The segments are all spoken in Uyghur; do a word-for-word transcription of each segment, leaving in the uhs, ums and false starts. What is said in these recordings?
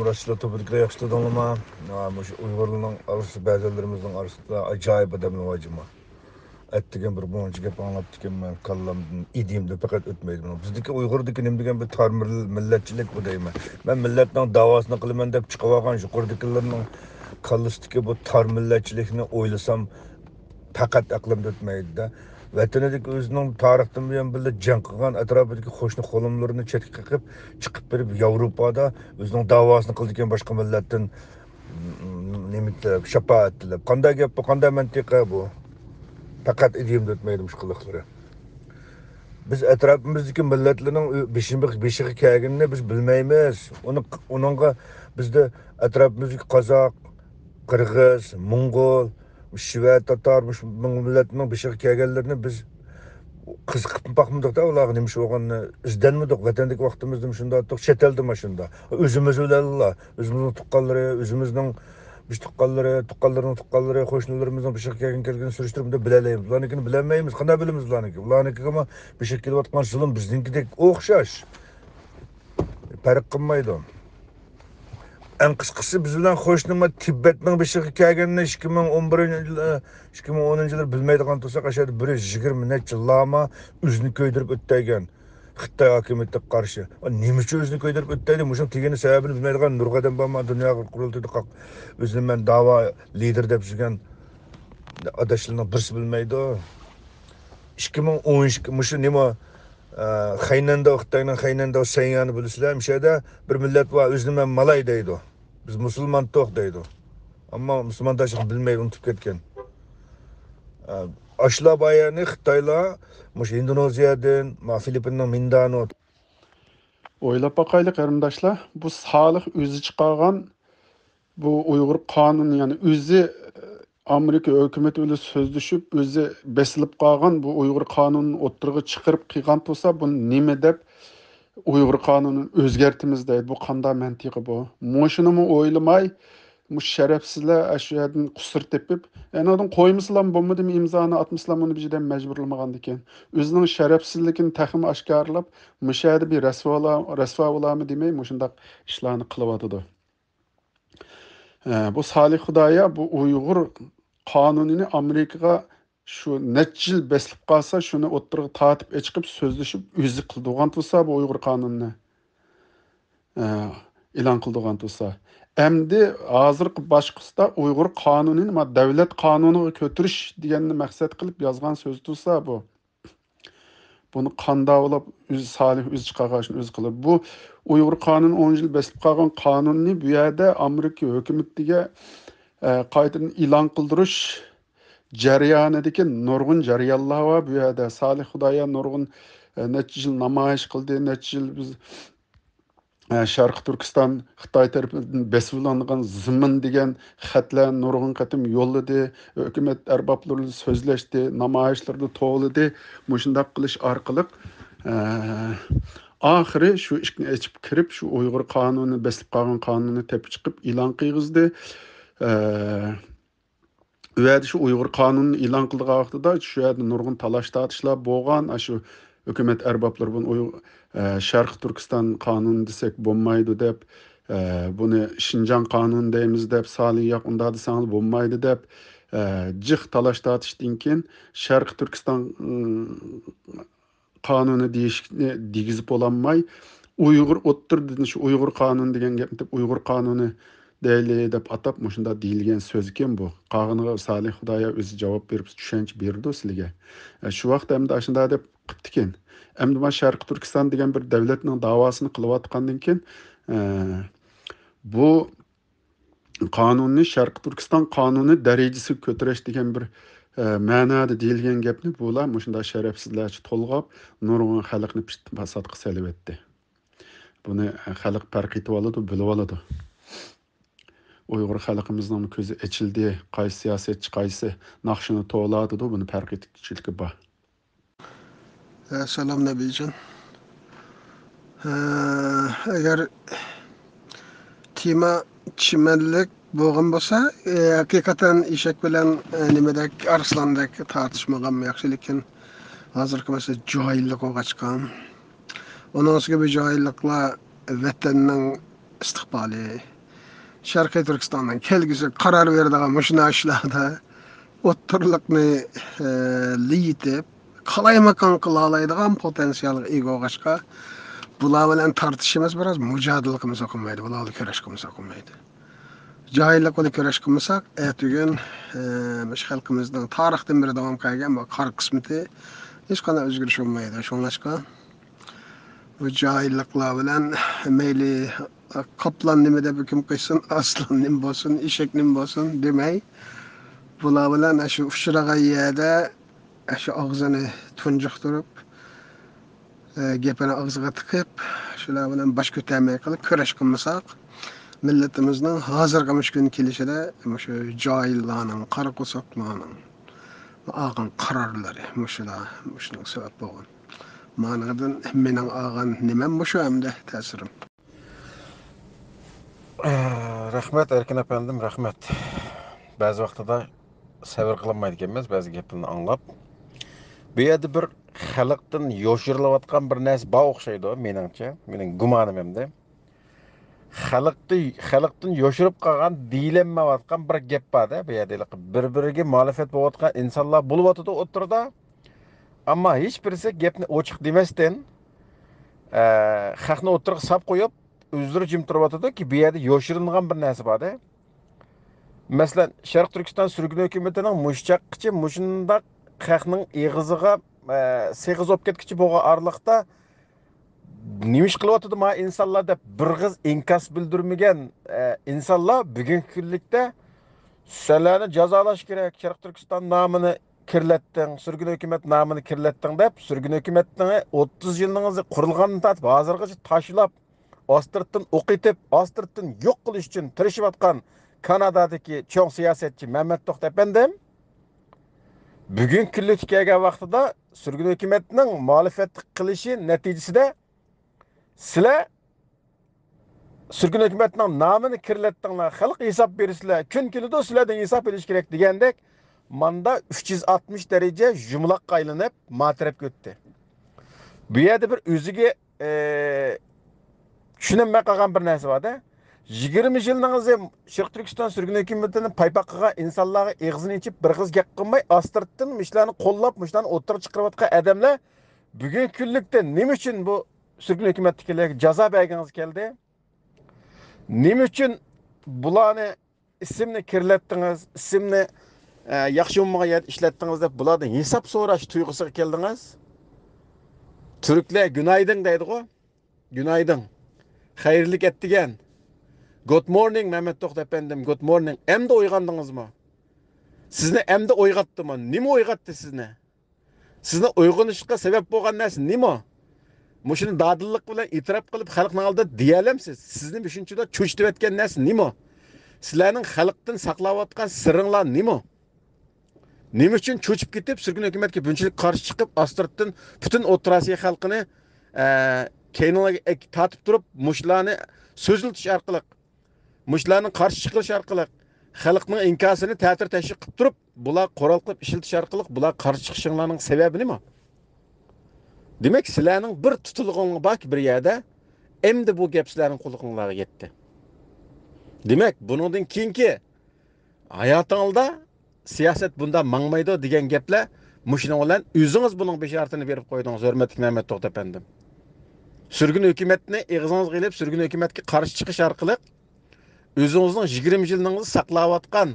قېرىنداشلار، توپىدىكىلەر ياخشى تۇردۇڭلارمۇ؟ ھە، مۇشۇ ئۇيغۇرلارنىڭ ئارىسىدا بەزىلىرىمىزنىڭ ئارىسىدا ئاجايىپ ئادەملەر بار جۇمۇ. ئەتىگەن بىر مۇنچە گەپ ئاڭلاپتىكەنمەن، كاللامدىن ئىدىيەمدىن پەقەت ئۆتمەيدۇ. بۇنىڭ بىزدىكى ئۇيغۇردىكى نېمە دېگەن بىر تار مىل-، مىللەتچىلىك بۇ دەيمەن. مەن مىللەتنىڭ داۋاسىنى قىلىمەن دەپ چىقىۋالغان يۇقىرىدىكىلەرنىڭ كاللىسىدىكى بۇ تار مىللەتچىلىكنى ئويلىسام، پەقەت ئەقلىمدىن ئۆتمەيدۇ-دە. ۋەتىنىدىكى ئۆزىنىڭ تارىختىن بۇيان بىللە جەڭ قىلغان ئەتراپىدىكى قوشنا قولۇملىرىنى چەتكە قېقىپ، چىقىپ بېرىپ ياۋروپادا ئۆزىنىڭ داۋاسىنى قىلىدىكەن باشقا مىللەتتىن، نېمە تىلەپ، شاپائەت تىلەپ. قانداق گەپ بۇ؟ قانداق مەنتىقە بۇ؟ پەقەت ئىدىيەمدە ئۆتمەيدۇ مۇشۇ قىلىقلىرى. بىز ئەتراپىمىزدىكى مىللەتلەرنىڭ ئۆ-، بېشىمىز-، بېشىغا كەلگىنىنى بىز بىلمەيمىز. ئۇنى، ئۇنىڭغا بىزدە ئەتراپىمىزدىكى قازاق، قىرغىز، موڭغۇل، شىۋە، تاتار، مۇشۇ مىللەتنىڭ بېشىغا كەلگەنلىرىنى بىز قىزىقىپ باقمىدۇق-دە، ئۇلارغا نېمە ئىش بولغانىنى ئىزدەنمىدۇق. ۋەتەندىكى ۋاقتىمىزدا مۇشۇنداق ئاتتۇق، چەت ئەلدە مۇشۇنداق. ئۆزىمىز بىلەنلا، ئۆزىمىزنىڭ تۇغقانلىرى، ئۆزىمىزنىڭ بىز تۇغقانلىرى، تۇغقانلىرىنىڭ تۇغقانلىرى، قوشنىلىرىمىزنىڭ بېشىغا كەلگەن، كەلگىنىنى سۈرۈشتۈرۈپ بىلەلەيمىز. ئۇلارنىڭكىنى بىلەلمەيمىز. قانداق بىلىمىز ئۇلارنىڭكى؟ ئۇلارنىڭكىگىمۇ بېشىغا كېلىۋاتقان زۇلۇم بىزنىڭكىدەك ئوخشاش. پەرق قىلمايدۇ. ئەڭ قىسقىسى، بىز بىلەن قوشنىمۇ تىبەتنىڭ بېشىغا كەلگەننى ئىككى مىڭ ئون بىرىنچى يىل، ئىككى مىڭ ئونىنچى يىللار بىلمەيدىغان تۇرساق، ئاشۇ يەردە بىر يىگىرمە نەچچە لاما ئۆزىنى كۆيدۈرۈپ ئۆتتەيگەن. خىتاي ھاكىمىيىتىگە قارشى. نېمە ئۈچۈن ئۆزىنى كۆيدۈرۈپ ئۆتتەيدى؟ مۇشۇنىڭ تېگىنى سەۋەبىنى بىلمەيدىغان نۇرغۇن ئادەم بارمۇ؟ دۇنيا قۇرۇلتىيىدا قاق-، ئۆزىنى مەن داۋا لىدېرى دەپ يۈرگەن ئاداشلارنىڭ بىرسى بىلمەيدۇ. ئىككى مىڭ ئون ئىككى، مۇشۇ نېمە، ئە، خەينەنداۋ، خىتاينىڭ خەينەنداۋ سەييانى بىلىسىلەر، مۇشۇ يەردە بىر مىللەت بار، ئۆزىنى مەن مالاي دەيدۇ. بىز مۇسۇلمانتۇق دەيدۇ. ئەمما مۇسۇلمانداشلىقنى بىلمەي ئۇنتۇپ كەتكەن. ئە، ئاشۇلار بار يەرنى خىتايلار، مۇشۇ ئىندونېزىيەدىن، ما، فىلىپپىننىڭ مىندانو. ئويلاپ باقايلى، قېرىنداشلار، بۇ سالىھ ئۆزى چىقارغان بۇ ئۇيغۇر قانۇنى، يەنى ئۆزى ئامېرىكا ھۆكۈمىتى بىلەن سۆزلىشىپ، ئۆزى بېسىلىپ قالغان بۇ ئۇيغۇر قانۇنىنى ئوتتۇرىغا چىقىرىپ قىلغان تۇرسا، بۇنى نېمە دەپ ئۇيغۇر قانۇنىنى ئۆزگەرتىمىز دەيدۇ؟ بۇ قانداق مەنتىقى بۇ؟ مۇشۇنىمۇ ئويلىماي، مۇشۇ شەرەپسىزلەر ئاشۇ يەردىن قۇسۇر تېپىپ، ئەنىڭدىن قويمىسىلام بولمىدىمۇ، ئىمزانى ئاتمىسىلام، ئۇنى بىر مەجبۇرلىمىغاندىكىن. ئۆزىنىڭ شەرەپسىزلىكىنى تېخىمۇ ئاشكارىلاپ، مۇشۇ يەردە بىر رەسۋا، رەسۋا بولامۇ دېمەي، مۇشۇنداق ئىشلارنى قىلىۋاتىدۇ. ئە، بۇ سالىھ خۇدايا بۇ ئۇيغۇر قانۇنىنى ئامېرىكىغا شۇ نەچچە يىل بېسىلىپ قالسا، شۇنى ئوتتۇرىغا تارتىپ ئېچىقىپ سۆزلىشىپ ئۆزى قىلىدىغان تۇرسا بۇ ئۇيغۇر قانۇنىنى، ئە، ئېلان قىلىدىغان تۇرسا. ئەمدى ھازىرقى باشقۇسىدا ئۇيغۇر قانۇنىنى ما دەۋلەت قانۇنىغا كۆتۈرۈش دېگەننى مەقسەت قىلىپ يازغان سۆز تۇرسا بۇ. بۇنى قانداق بولۇپ ئۆزى سالىھ ئۆزى چىقارغان ئىشنى ئۆزى قىلىدۇ. بۇ ئۇيغۇر قانۇنى ئون يىل بېسىلىپ قالغان قانۇننى بۇ يەردە ئامېرىكا ھۆكۈمىتىگە، ئە، قايتىدىن ئېلان قىلدۇرۇش جەريانىدىكى نۇرغۇن جەريانلار بار بۇ يەردە. سالىھ خۇدايا نۇرغۇن، ئە، نەچچە يىل نامايىش قىلدى، نەچچە يىل بىز، ئە، شەرقىي تۈركىستان خىتاي تەرىپىدىن بېسىۋېلىنغان زېمىن دېگەن خەتلەر نۇرغۇن قېتىم يوللىدى. ھۆكۈمەت ئەربابلىرى بىلەن سۆزلەشتى، نامايىشلىرىدا توۋلىدى. مۇشۇنداق قىلىش ئارقىلىق، ئە، ئاخىرى شۇ ئىشىكنى ئېچىپ كىرىپ، شۇ ئۇيغۇر قانۇنى، بېسىلىپ قالغان قانۇننى تېپىپ چىقىپ ئېلان قىلغۇزدى. ئە، ئۇ يەردە شۇ ئۇيغۇر قانۇنىنى ئېلان قىلىدىغان ۋاقتىدا شۇ يەردە نۇرغۇن تالاش-تارتىشلار بولغان. ئاشۇ ھۆكۈمەت ئەربابلىرى بۇنى ئۇيغۇر، ئە، شەرقىي تۈركىستان قانۇنى دېسەك بولمايدۇ دەپ، ئە، بۇنى شىنجاڭ قانۇنى دەيمىز دەپ، سالىھ ياق ئۇنداق دېسەڭلار بولمايدۇ دەپ، ئە، جىق تالاش-تارتىشتىن كېيىن شەرقىي تۈركىستان، ئىم، قانۇنى دېيىشنى دېگۈزۈپ بولالماي، ئۇيغۇر ئوتتۇرىدىن شۇ ئۇيغۇر قانۇنى دېگەن گەپنى تېپىپ، ئۇيغۇر قانۇنى دەيلى دەپ ئاتاپ، مۇشۇنداق دېيىلگەن سۆزكەن بۇ. قالغىنىغا سالىھ خۇدايا ئۆزى جاۋاب بېرىپ، چۈشەنچە بېرىدۇ سىلىگە. ئە، شۇ ۋاقىت ئەمدى ئاشۇنداق دەپ قىپتىكەن. ئەمدى مانا شەرقىي تۈركىستان دېگەن بىر دەۋلەتنىڭ داۋاسىنى قىلىۋاتقاندىن كېيىن، ئە، بۇ قانۇننى شەرقىي تۈركىستان قانۇنى دەرىجىسىگە كۆتۈرۈش دېگەن بىر، ئە، مەنادا دېيىلگەن گەپنى بۇلار مۇشۇنداق شەرەپسىزلەرچە تولغاپ، نۇرغۇن خەلقنى پىت-پاساتقا سېلىۋەتتى. بۇنى خەلق پەرق ئېتىۋالىدۇ، بىلىۋالىدۇ. ئۇيغۇر خەلقىمىزنىڭ كۆزى ئېچىلدى، قايسى سىياسەتچى قايسى ناخشىنى توۋلاۋاتىدۇ، بۇنى پەرق ئېتىشلىكى بار. ئەسسالام، نەبىجان. ئە، ئەگەر تېما چىمەنلىك بولغان بولسا، ئە، ھەقىقەتەن ئېشەك بىلەن، ئە، نېمىدەك، ئارسلاندەك تارتىشمىغانمۇ ياخشى، لېكىن ھازىرقى مەسىلە جاھىللىق بولغاچقا، ئۇنىڭ ئۈستىگە بۇ جاھىللىقلار ۋەتەننىڭ ئىستىقبالى. شەرقىي تۈركىستاننىڭ كەلگۈسىگە قارار بېرىدىغان مۇشۇنداق ئىشلاردا ئوتتۇرىلىقنى، ئە، لىيىتىپ، قالايمىقان قىلالايدىغان پوتېنسىيالغا ئىگە بولغاچقا، بۇلار بىلەن تارتىشىمىز بىراز مۇجادىلە قىلمىسا قىلمايدۇ، بۇلار بىلەن كۈرەش قىلمىسا قىلمايدۇ. جاھىللىق بىلەن كۈرەش قىلمىساق، ئەتىگۈن، ئە، مۇشۇ خەلقىمىزنىڭ تارىختىن بېرى داۋام قىلغان بۇ قارا قىسمىتى ھېچقانداق ئۆزگىرىش بولمايدۇ. شۇڭلاشقا، بۇ جاھىللىقلار بىلەن مەيلى قاپلان نېمە دەپ ھۆكۈم قىلسۇن، ئارسلان نېمە بولسۇن، ئېشەك نېمە بولسۇن دېمەي، بۇلار بىلەن ئاشۇ ئۇچرىغان يەردە ئاشۇ ئاغزىنى تۇنجۇقتۇرۇپ، ئە، گېپىنى ئاغزىغا تىقىپ، شۇلار بىلەن باش كۆتەرمەي قېلىپ كۈرەش قىلمىساق، مىللىتىمىزنىڭ ھازىرقى مۇشۇ كۈنى كېلىشىدە مۇشۇ جاھىللارنىڭ، قارا قورساقلارنىڭ، ئالغان قارارلىرى مۇشۇلار، مۇشۇنىڭ سەۋەب بولغان. مانىڭدىن مېنىڭ ئالغان نېمەم مۇشۇ ئەمدى تەسىرىم. رەھمەت، ئەركىن ئەپەندىم، رەھمەت. بەزى ۋاقتىدا سەۋر قىلالمايدىكەنمىز، بەزى گەپلەرنى ئاڭلاپ. بۇ يەردە بىر خەلقتىن يوشۇرۇلۇۋاتقان بىر نەرسە بار ئوخشايدۇ، مېنىڭچە. مېنىڭ گۇمانىم ئەمدى. خەلقتە، خەلقتىن يوشۇرۇپ قالغان، دېيىلەلمەيۋاتقان بىر گەپ بار-دە، بۇ يەردە ھېلىقى بىر-بىرىگە مۇخالىپەت بولۇۋاتقان ئىنسانلار بولۇۋاتىدۇ ئوتتۇرىدا. ئەمما ھېچ بىرسى گەپنى ئوچۇق دېمەستىن، ئە، خەقنى ئوتتۇرىغا ساپ قويۇپ، ئۆزلىرى جىم تۇرۇۋاتىدۇكى، بۇ يەردە يوشۇرۇنغان بىر نەرسە بار-دە. مەسىلەن، شەرقىي تۈركىستان سۈرگۈن ھۆكۈمىتىنىڭ مۇشۇ چاغقىچە مۇشۇنداق خەقنىڭ ئېغىزىغا، ئە، سېغىز بولۇپ كەتكۈچە بولغان ئارىلىقتا، نېمە ئىش قىلىۋاتىدۇ ما ئىنسانلار دەپ بىر ئېغىز ئىنكاس بىلدۈرمىگەن، ئە، ئىنسانلار بۈگۈنكى كۈنلۈكتە سىلەرنى جازالاش كېرەك، شەرقىي تۈركىستان نامىنى كىرلەتتىڭ، سۈرگۈن ھۆكۈمەت نامىنى كىرلەتتىڭ دەپ، سۈرگۈن ھۆكۈمەتنىڭ ئوتتۇز يىلنىڭ قۇرۇلغاندىن تارتىپ ھازىرغىچە تاشلاپ، ئاستىرتتىن ئوق ئېتىپ، ئاستىرتتىن يوق قىلىش ئۈچۈن تىرىشىۋاتقان كانادادىكى چوڭ سىياسەتچى مەمەت توختى ئەپەندىم، بۈگۈنكى كۈنلۈككە كەلگەن ۋاقتىدا سۈرگۈن ھۆكۈمەتنىڭ مۇخالىپەتلىك قىلىشى نەتىجىسىدە، سىلەر سۈرگۈن ھۆكۈمەتنىڭ نامىنى كىرلەتتىڭلار، خەلق ھېساب بېرىسىلەر، كۈن كېلىدۇ، سىلەردىن ھېساب ئېلىش كېرەك دېگەندەك، ماندا ئۈچ يۈز ئاتمىش دەرىجە يۇمىلاققا ئايلىنىپ، ما تەرەپكە ئۆتتى. بۇ يەردە بىر ئۆزىگە، ئى، چۈشىنەلمەي قالغان بىر نەرسە بار-دە. يىگىرمە يىلنىڭ ئىزى شەرقىي تۈركىستان سۈرگۈن ھۆكۈمىتىنى پايپاق قىلغان ئىنسانلارغا ئېغىزىنى ئېچىپ، بىر ئېغىز گەپ قىلماي، ئاستىرتتىن مۇشۇلارنى قوللاپ، مۇشۇلارنى ئوتتۇرىغا چىقىرىۋاتقان ئادەملەر بۈگۈنكى كۈنلۈكتە نېمە ئۈچۈن بۇ سۈرگۈن ھۆكۈمەتتىكىلەرگە جازا بەرگىڭىز كەلدى؟ نېمە ئۈچۈن بۇلارنى ئىسىمنى كىرلەتتىڭىز، ئىسىمنى، ئە، ياخشى بولمىغان يەردە ئىشلەتتىڭىز دەپ بۇلاردىن ھېساب سوراش تۇيغۇسىغا كەلدىڭىز؟ تۈركلەر گۈنايدىڭ دەيدىغۇ. گۈنايدىڭ. خەيرلىك ئەتىگەن. Good morning، مەمەت توختى ئەپەندىم، good morning. ئەمدى ئويغاندىڭىزمۇ؟ سىزنى ئەمدى ئويغاتتىمۇ؟ نېمە ئويغاتتى سىزنى؟ سىزنى ئويغىنىشقا سەۋەب بولغان نەرسە نېمە؟ مۇشۇنى دادىللىق بىلەن ئېتىراپ قىلىپ، خەلقنىڭ ئالدىدا دېيەلەمسىز؟ سىزنى مۇشۇنچىلا چۆچۈتۈۋەتكەن نەرسە نېمە؟ سىلەرنىڭ خەلقتىن ساقلاۋاتقان سىرىڭلار نېمە؟ نېمە ئۈچۈن چۆچۈپ كېتىپ، سۈرگۈن ھۆكۈمەتكە بۇنچىلىك قارشى چىقىپ، ئاستىرتتىن پۈتۈن ئوتتۇرا ئاسىيا خەلقىنى، ئە، كەينىڭلارغا ئەك-، تارتىپ تۇرۇپ، مۇشۇلارنى سۆزلىتىش ئارقىلىق، مۇشۇلارنىڭ قارشى چىقىرىش ئارقىلىق خەلقنىڭ ئىنكاسىنى تەتۈر تەشۋىق قىلىپ تۇرۇپ، بۇلار قورال قىلىپ ئىشلىتىش ئارقىلىق بۇلار قارشى چىقىشىڭلارنىڭ سەۋەبى نېمە؟ دېمەك، سىلەرنىڭ بىر تۇتۇلغۇڭ باركى بىر يەردە، ئەمدى بۇ گەپ سىلەرنىڭ قۇلىقىڭلارغا يەتتى. دېمەك، بۇنىڭدىن كېيىنكى ھاياتىڭلاردا سىياسەت بۇنداق ماڭمايدۇ دېگەن گەپلەر، مۇشۇنىڭ بىلەن ئۆزىڭىز بۇنىڭ بېشارىتىنى بېرىپ قويدىڭىز، ھۆرمەتلىك مەمەت توختى ئەپەندىم. سۈرگۈن ھۆكۈمەتنى ئېغىزىڭىزغا ئېلىپ، سۈرگۈن ھۆكۈمەتكە قارشى چىقىش ئارقىلىق، ئۆزىڭىزنىڭ يىگىرمە يىلىڭىزنى ساقلاۋاتقان،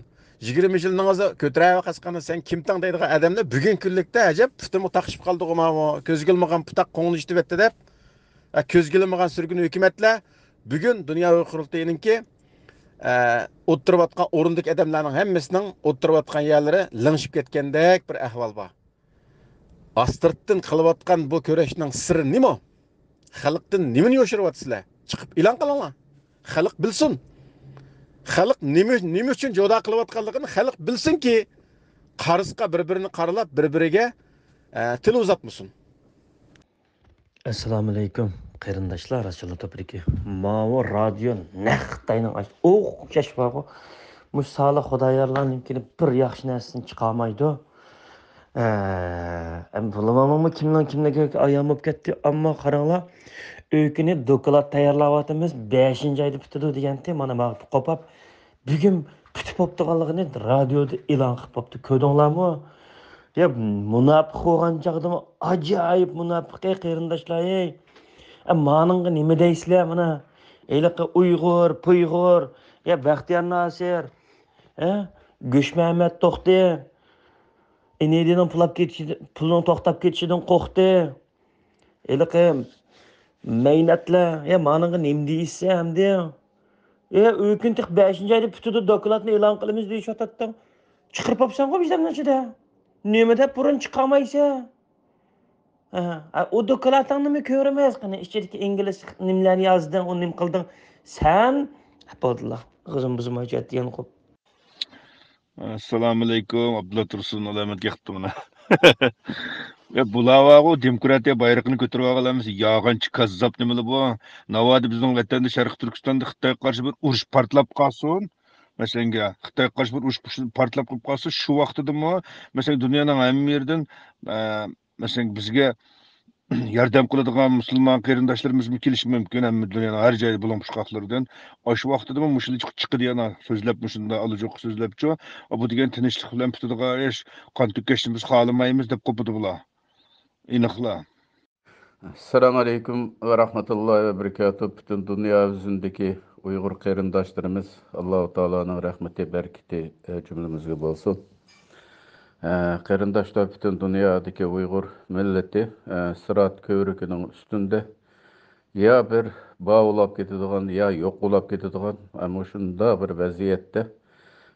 يىگىرمە يىلىڭىزنى كۆتۈرەۋاتقان، سەن كىمتىڭ دەيدىغان ئادەملەر بۈگۈنكى كۈنلۈكتە ئەجەب پۇتۇمغا تاقىشىپ قالدىغۇ ماۋۇ، كۆزگە ئىلمىغان پۇتاق قوڭلىشىۋەتتى دەپ، ئە، كۆزگە ئىلمىغان سۈرگۈن ھۆكۈمەتلەر بۈگۈن دۇنيا ئۇيغۇر قۇرۇلتىيىنىڭكى، ئە، ئولتۇرۇۋاتقان ئورۇندىكى ئادەملەرنىڭ ھەممىسىنىڭ ئولتۇرۇۋاتقان يەرلىرى لىڭشىپ كەتكەندەك بىر ئەھۋال بار. ئاستىرتتىن قىلىۋاتقان بۇ كۈرەشنىڭ سىرى نېمە؟ خەلقتىن نېمىنى يوشۇرۇۋاتىسىلەر؟ چىقىپ ئېلان قىلىڭلار. خەلق بىلسۇن. خەلق نېمە، نېمە ئۈچۈن جودا قىلىۋاتقانلىقىنى خەلق بىلسۇنكى، قارىسىغا بىر-بىرىنى قارىلاپ، بىر-بىرىگە، ئە، تىل ئۇزاتمىسۇن. ئەسسالامۇئەلەيكۇم، قېرىنداشلار، رەسۇلۇللا توپىدىكى ماۋۇ رادىيو نەق خىتاينىڭ ئاش-، ئوخشاش بارغۇ. مۇشۇ سالىھ خۇدايارلارنىڭكىنى بىر ياخشى نەرسىسىنى چىقارمايدۇ. ئە، ئەم، بۇلارمۇ كىمنىڭ كىملىكىگە ئايان بولۇپ كەتتى. ئەمما قاراڭلار، ئۆكۈنۈپ دوكلات تەييارلاۋاتىمىز، بەشىنچى ئايدا پۈتىدۇ دېگەنتى، مانا ماڭا قوپاپ، بۈگۈن پۈتۈپ بوپتىغانلىقىنى رادىيودا ئېلان قىلىپ بوپتۇ، كۆردۈڭلارمۇ؟ يا، مۇناپىق بولغان چاغدىمۇ ئاجايىپ مۇناپىق، ئەي قېرىنداشلار، ئەي. ئە، مانىڭغا نېمە دەيسىلەر مانا؟ ھېلىقى ئۇيغۇر، پۇيغۇر، يا بەختىيار ناسىر، ھە؟ گۆشمەمەت توختى، ئىنىدىنىڭ پۇلاپ كېتىشى، پۇلنىڭ توختاپ كېتىشىدىن قورقتى. ھېلىقى مەينەتلەر، يا مانىڭغا نېمە دېيىشسە ئەمدى؟ ئە، ئۆكۈن تېخى بەشىنچى ئايدا پۈتىدۇ، دوكلاتنى ئېلان قىلىمىز دېيىشىۋاتاتتىڭ. چىقىرىپ بوپسەنغۇ بىزلەرنىڭ ئىچىدە. نېمە دەپ بۇرۇن چىقارمايسەن؟ ھە، ئۇ دوكلاتىڭنىمۇ كۆرىمىز. قېنى، ئىچىدىكى ئىنگلىز نېمىلەرنى يازدىڭ، ئۇنى نېمە قىلدىڭ؟ سەن، بولدىلا، ئېغىزىمنى بۇزماي جەتتە يەنە قوپ. ئەسسالامۇئەلەيكۇم، ئابدۇللا تۇرسۇن، ئالامەتكە يىقىپتۇ مانا. يا، بۇلار بارغۇ، دېموكراتىيە بايرىقىنى كۆتۈرۈپ ئالغانلار ئەمەس، يالغانچى، كاززاپ نېمىلا بۇ. ناۋادا بىزنىڭ ۋەتەندە، شەرقىي تۈركىستاندا خىتايغا قارشى بىر ئۇرۇش پارتلاپ قالسۇن. مەسىلەنگە، خىتايغا قارشى بىر ئۇرۇش پارتلاپ قېلىپ قالسا، شۇ ۋاقتىدىمۇ، مەسىلەن، دۇنيانىڭ ھەممە يېرىدىن، ئە، مەسىلەن، بىزگە ياردەم قىلىدىغان مۇسۇلمان قېرىنداشلىرىمىزمۇ كېلىشى مۇمكىن، ھەممە دۇنيانىڭ ھەر جايى بۇلۇڭ پۇچقاقلىرىدىن. ئاشۇ ۋاقتىدىمۇ مۇشۇلار چىقىپ چىقىدۇ، يەنە سۆزلەپ، مۇشۇنداق ئالا-جوقا سۆزلەپچۇ، بۇ دېگەن تىنچلىق بىلەن پۈتىدىغان ئىش، قان تۆكۈشنى بىز خالىمايمىز دەپ قوپىدۇ بۇلار. ئېنىقلا. ئەسسالامۇئەلەيكۇم ۋە رەھمەتۇللاھى ۋە بەرىكاتۇھ. پۈتۈن دۇنيا يۈزىدىكى ئۇيغۇر قېرىنداشلىرىمىز، ئاللاھۇ تائالانىڭ رەھمىتى، بەرىكىتى، ئە، جۈملىمىزگە بولسۇن. ئە، قېرىنداشلار، پۈتۈن دۇنيادىكى ئۇيغۇر مىللىتى، ئە، سىرات كۆۋرۈكىنىڭ ئۈستۈندە يا بىر بار بولاپ كېتىدىغان، يا يوق بولاپ كېتىدىغان، ئە، مۇشۇنداق بىر ۋەزىيەتتە،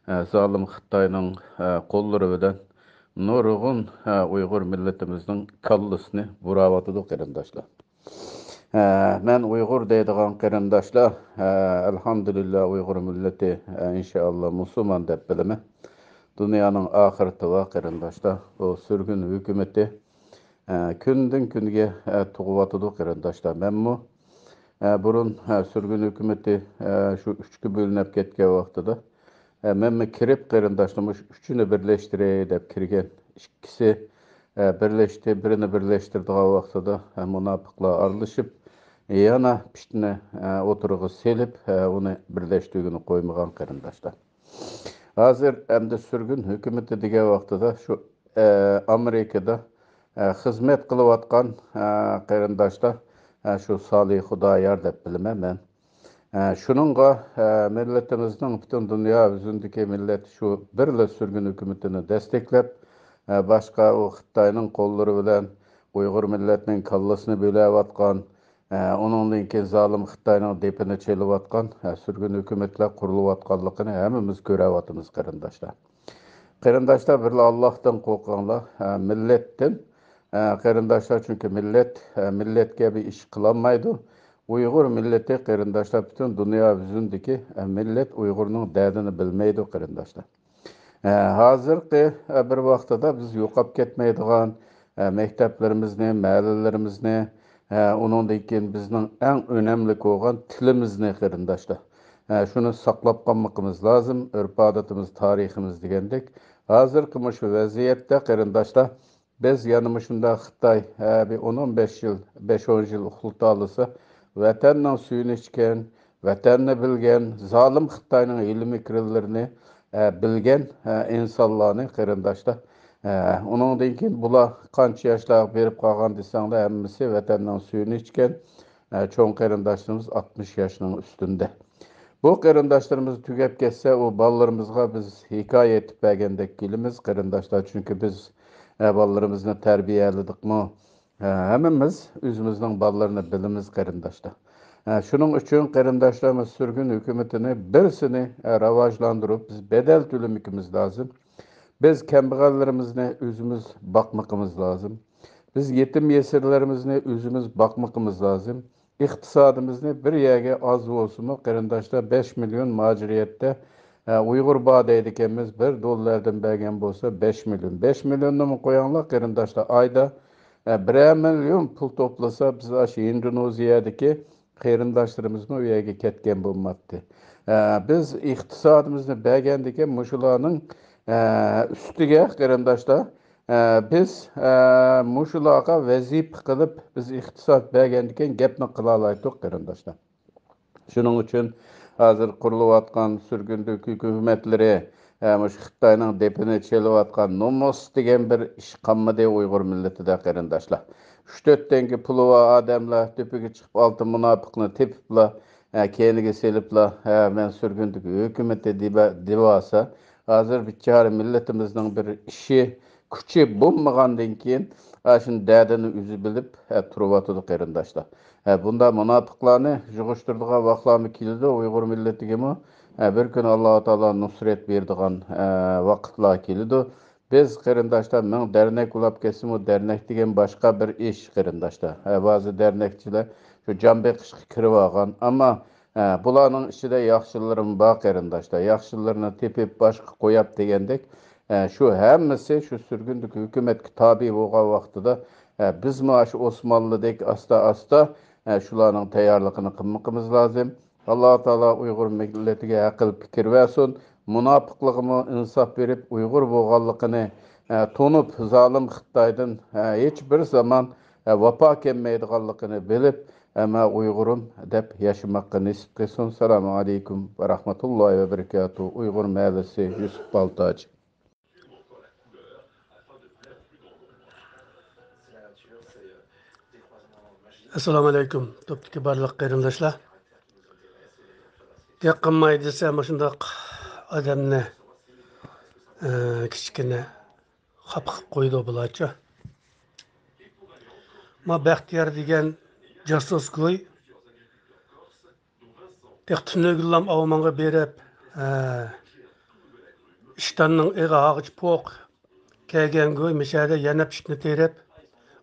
ئە، زالىم خىتاينىڭ، ئە، قوللىرى بىلەن نۇرغۇن، ئە، ئۇيغۇر مىللىتىمىزنىڭ كاللىسىنى بۇراۋاتىدۇ، قېرىنداشلار. ئە، مەن ئۇيغۇر دەيدىغان قېرىنداشلار، ئە، ئەلھەمدۇلىللا ئۇيغۇر مىللىتى، ئە، ئىنشائاللا مۇسۇلمان دەپ بىلىمەن. دۇنيانىڭ ئاخىرىتى بار قېرىنداشلار. بۇ سۈرگۈن ھۆكۈمىتى، ئە، كۈندىن كۈنگە، ئە، تۇغۇۋاتىدۇ قېرىنداشلار. مەنمۇ، ئە، بۇرۇن، ئە، سۈرگۈن ھۆكۈمىتى، ئە، شۇ ئۈچكە بۆلۈنۈپ كەتكەن ۋاقتىدا، ئە، مەنمۇ كىرىپ قېرىنداشلار مۇشۇ ئۈچىنى بىرلەشتۈرەي دەپ كىرگەن. ئىككىسى، ئە، بىرلەشتى، بىرىنى بىرلەشتۈرىدىغان ۋاقتىدا، ئە، مۇناپىقلار ئارىلىشىپ، يەنە پىتنە، ئە، ئوتتۇرىغا سېلىپ، ئە، ئۇنى بىرلەشتۈرگىلى قويمىغان قېرىنداشلار. ھازىر ئەمدى سۈرگۈن ھۆكۈمىتى دېگەن ۋاقتىدا شۇ، ئە، ئامېرىكىدا، ئە، خىزمەت قىلىۋاتقان، ئە، قېرىنداشلار، ئە، شۇ سالىھ خۇدايار دەپ بىلىمەن مەن. ئە، شۇنىڭغا، ئە، مىللىتىمىزنىڭ پۈتۈن دۇنيا يۈزىدىكى مىللەت شۇ بىرلا سۈرگۈن ھۆكۈمىتىنى دەستەكلەپ، ئە، باشقا ئۇ خىتاينىڭ قوللىرى بىلەن ئۇيغۇر مىللەتنىڭ كاللىسىنى بۆلۈۋاتقان، ئە، ئۇنىڭدىن كېيىن زالىم خىتاينىڭ دېپىنى چېلىۋاتقان، ئە، سۈرگۈن ھۆكۈمەتلەر قۇرۇلۇۋاتقانلىقىنى ھەممىمىز كۆرۈۋاتىمىز، قېرىنداشلار. قېرىنداشلار، بىرلا ئاللاھتىن قورقۇڭلار. ئە، مىللەتتىن، ئە، قېرىنداشلار، چۈنكى مىللەت، ئە، مىللەتكە بىر ئىش قىلالمايدۇ. ئۇيغۇر مىللىتى، قېرىنداشلار، پۈتۈن دۇنيا يۈزىدىكى، ئە، مىللەت ئۇيغۇرنىڭ دەردىنى بىلمەيدۇ، قېرىنداشلار. ئە، ھازىرقى، ئە، بىر ۋاقتىدا بىز يوقاپ كەتمەيدىغان، ئە، مەكتەپلىرىمىزنى، مەھەللىلىرىمىزنى، ئە، ئۇنىڭدىن كېيىن بىزنىڭ ئەڭ ئۆنەملىك بولغان تىلىمىزنى، قېرىنداشلار، ئە، شۇنى ساقلاپ قالمىقىمىز لازىم. ئۆرپ-ئادىتىمىز، تارىخىمىز دېگەندەك. ھازىرقى مۇشۇ ۋەزىيەتتە، قېرىنداشلار، بىز يەنە مۇشۇنداق خىتاي، ھە، بىر ئون، ئون بەش يىل، بەش، ئون يىل ئۇخلىتالىسا، ۋەتەننىڭ سۈيىنى ئىچكەن، ۋەتەننى بىلگەن، زالىم خىتاينىڭ ھىيلە-مىكىرلىرىنى، ھە، بىلگەن، ھە، ئىنسانلارنى، قېرىنداشلار. ھە، ئۇنىڭدىن كېيىن بۇلار قانچە ياشلارغا بېرىپ قالغان دېسەڭلار، ھەممىسى ۋەتەننىڭ سۈيىنى ئىچكەن، ھە، چوڭ قېرىنداشلىرىمىز ئاتمىش ياشنىڭ ئۈستۈندە. بۇ قېرىنداشلىرىمىز تۈگەپ كەتسە، ئۇ بالىلىرىمىزغا بىز ھېكايە ئېيتىپ بەرگەندەك كېلىمىز، قېرىنداشلار. چۈنكى بىز، ئە، بالىلىرىمىزنى تەربىيەلىدۇقمۇ؟ ئە، ھەممىمىز ئۆزىمىزنىڭ بالىلىرىنى بىلىمىز، قېرىنداشلار. ئە، شۇنىڭ ئۈچۈن، قېرىنداشلار، سۈرگۈن ھۆكۈمىتىنى بىرسىنى، ئە، راۋاجلاندۇرۇپ، بىز بەدەل تۆلىمىكىمىز لازىم. بىز كەمبەغەللىرىمىزنى ئۆزىمىز باقمىقىمىز لازىم. بىز يېتىم يېسىرلىرىمىزنى ئۆزىمىز باقمىقىمىز لازىم. ئىقتىسادىمىزنى بىر يەرگە ئاز بولسىمۇ، قېرىنداشلار، بەش مىليون مۇھاجىرىيەتتە، ئە، ئۇيغۇر بار دەيدىكەنمىز، بىر دوللاردىن بەرگەن بولسا بەش مىليون. بەش مىليوننىمۇ قويۇڭلار، قېرىنداشلار، ئايدا، ئە، بىرەر مىليون پۇل توپلىسا، بىز ئاشۇ ئىندونېزىيەدىكى قېرىنداشلىرىمىزمۇ ئۇ يەرگە كەتكەن بولماپتۇ. ئە، بىز ئىقتىسادىمىزنى بەرگەندىكىن مۇشۇلارنىڭ، ئە، ئۈستىگە، قېرىنداشلار، ئە، بىز، ئە، مۇشۇلارغا ۋەزىپە قىلىپ بىز ئىختىساس بەرگەندىكىن گەپنى قىلالايتتۇق، قېرىنداشلار. شۇنىڭ ئۈچۈن ھازىر قۇرۇلۇۋاتقان سۈرگۈندىكى ھۆكۈمەتلىرى، ئە، مۇشۇ خىتاينىڭ دېپىنى چېلىۋاتقان نومۇس دېگەن بىر ئىش قالمىدى ئۇيغۇر مىللىتىدە، قېرىنداشلار. ئۈچ تۆت تەڭگە پۇلى بار ئادەملەر دېپىگە چىقىپ، ئالتە مۇناپىقنى تېپىپلا، ئە، كەينىگە سېلىپلا، ئە، مەن سۈرگۈندىكى ھۆكۈمىتى دېۋە-، دېۋالسا، ھازىر بىچارە مىللىتىمىزنىڭ بىر ئىشى، كۈچى بولمىغاندىن كېيىن، ئاشۇنى دەردىنى ئۆزى بىلىپ، ئە، تۇرۇۋاتىدۇ، قېرىنداشلار. ئە، بۇنداق مۇناپىقلارنى يىغىشتۇرىدىغان ۋاقلارمۇ كېلىدۇ، ئۇيغۇر مىللىتىگىمۇ، ئە، بىر كۈنى ئاللا تائالا نۇسرەت بېرىدىغان، ئە، ۋاقىتلار كېلىدۇ. بىز، قېرىنداشلار، مىڭ دەرنەك ئۇلاپ كەتسىمۇ، دەرنەك دېگەن باشقا بىر ئىش، قېرىنداشلار. ئە، بەزى دەرنەكچىلەر شۇ جان بېقىشقا كىرىۋالغان. ئەمما، ئە، بۇلارنىڭ ئىچىدە ياخشىلىرىمۇ بار، قېرىنداشلار. ياخشىلىرىنى تېپىپ باشقا قوياپ دېگەندەك، ئە، شۇ ھەممىسى شۇ سۈرگۈندىكى ھۆكۈمەتكە تابىئ بولغان ۋاقتىدا، ئە، بىزمۇ شۇ ئوسمانلىدەك ئاستا-ئاستا، ئە، شۇلارنىڭ تەييارلىقىنى قىلمىقىمىز لازىم. ئاللا تائالا ئۇيغۇر مىللىتىگە ئەقىل پىكىر بەرسۇن، مۇناپىقلىقىمۇ ئىنساپ بېرىپ، ئۇيغۇر بولغانلىقىنى، ئە، تونۇپ، زالىم خىتايدىن، ئە، ھېچ بىر زامان، ئە، ۋاپا كەلمەيدىغانلىقىنى بىلىپ، ھەممە ئۇيغۇرۇم دەپ ياشىماققا نېسىپ قىلسۇن. سالامۇ ئەلەيكۇم ۋە رەھمەتۇللاھى ۋە بەرىكاتۇھ. ئۇيغۇر مەھەللىسى، يۈسۈپ بالتاج. ئەسسالامۇ ئەلەيكۇم، توپتىكى بارلىق قېرىنداشلار. گەپ قىلماي دېسە، مۇشۇنداق ئادەمنى، ئە، كىچىككىنە خاپا قىلىپ قويىدۇ بۇلارچۇ. ما بەختىيار دېگەن جاسۇس گۇي تېخى تۈنۈگۈنلام ئاۋمانغا بېرىپ، ھە، ئىشتاننىڭ ئېغى ھاغىچ پوق كەلگەنگۇ مىشەدە يەنە پىشتىنى تېرىپ،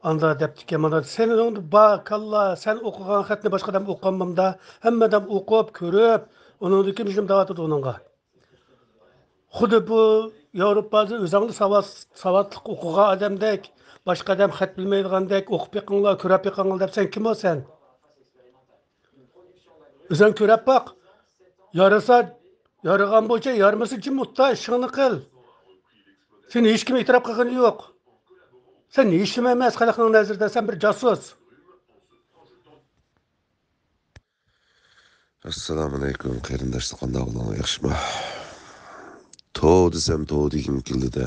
ئاندا دەپتىكەن، مانا سېنىڭ بار كاللا، سەن ئوقۇغان خەتنى باشقا ئادەم ئوقۇغانمىدا، ھەممە ئادەم ئوقۇپ، كۆرۈپ، ئۇنىڭدىن كېيىن مۇشۇنى دەۋاتىدۇ ئۇنىڭغا. خۇددى بۇ ياۋروپادا ئۆزۈڭنى ساۋات-، ساۋاتلىق ئوقۇغان ئادەمدەك، باشقا ئادەم خەت بىلمەيدىغاندەك، ئوقۇپ بېقىڭلار، كۆرۈپ بېقىڭلار دەپ، سەن كىم بولسەن؟ ئۆزۈڭ كۆرۈپ باق. يارىسا يارىغان بويىچە، يارىمىسا جىم ئولتۇر، ئىشىڭنى قىل. سېنى ھېچكىم ئېتىراپ قىلغىنى يوق. سەن ھېچنېمە ئەمەس خەلقنىڭ نەزىرىدە، سەن بىر جاسۇس. ئەسسالامۇئەلەيكۇم، قېرىنداشلار، قانداق ئەھۋالىڭلار، ياخشىما؟ تو دېسەم تو دېگۈم كېلىدۇ.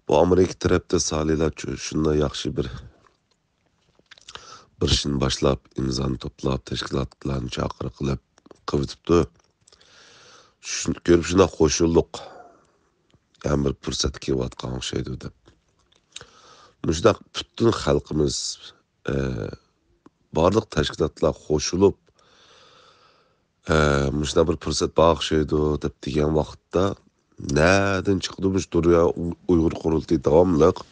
بۇ ئامېرىكا تەرەپتە سالىلار شۇنداق ياخشى بىر، بىر ئىشنى باشلاپ، ئىمزانى توپلاپ، تەشكىلاتلارنى چاقىرىق قىلىپ قىلىۋېتىپتۇ. شۇنى كۆرۈپ شۇنداق خوش بولدۇق. يەنە بىر پۇرسەت كېلىۋاتقان ئوخشايدۇ دەپ. مۇشۇنداق پۈتۈن خەلقىمىز، ئە، بارلىق تەشكىلاتلار قوشۇلۇپ، ئە، مۇشۇنداق بىر پۇرسەت بار ئوخشايدۇ دەپ دېگەن ۋاقىتتا، نەدىن چىقىدۇ مۇشۇ دۇنيا ئۇيغۇر قۇرۇلتىيى داۋاملىق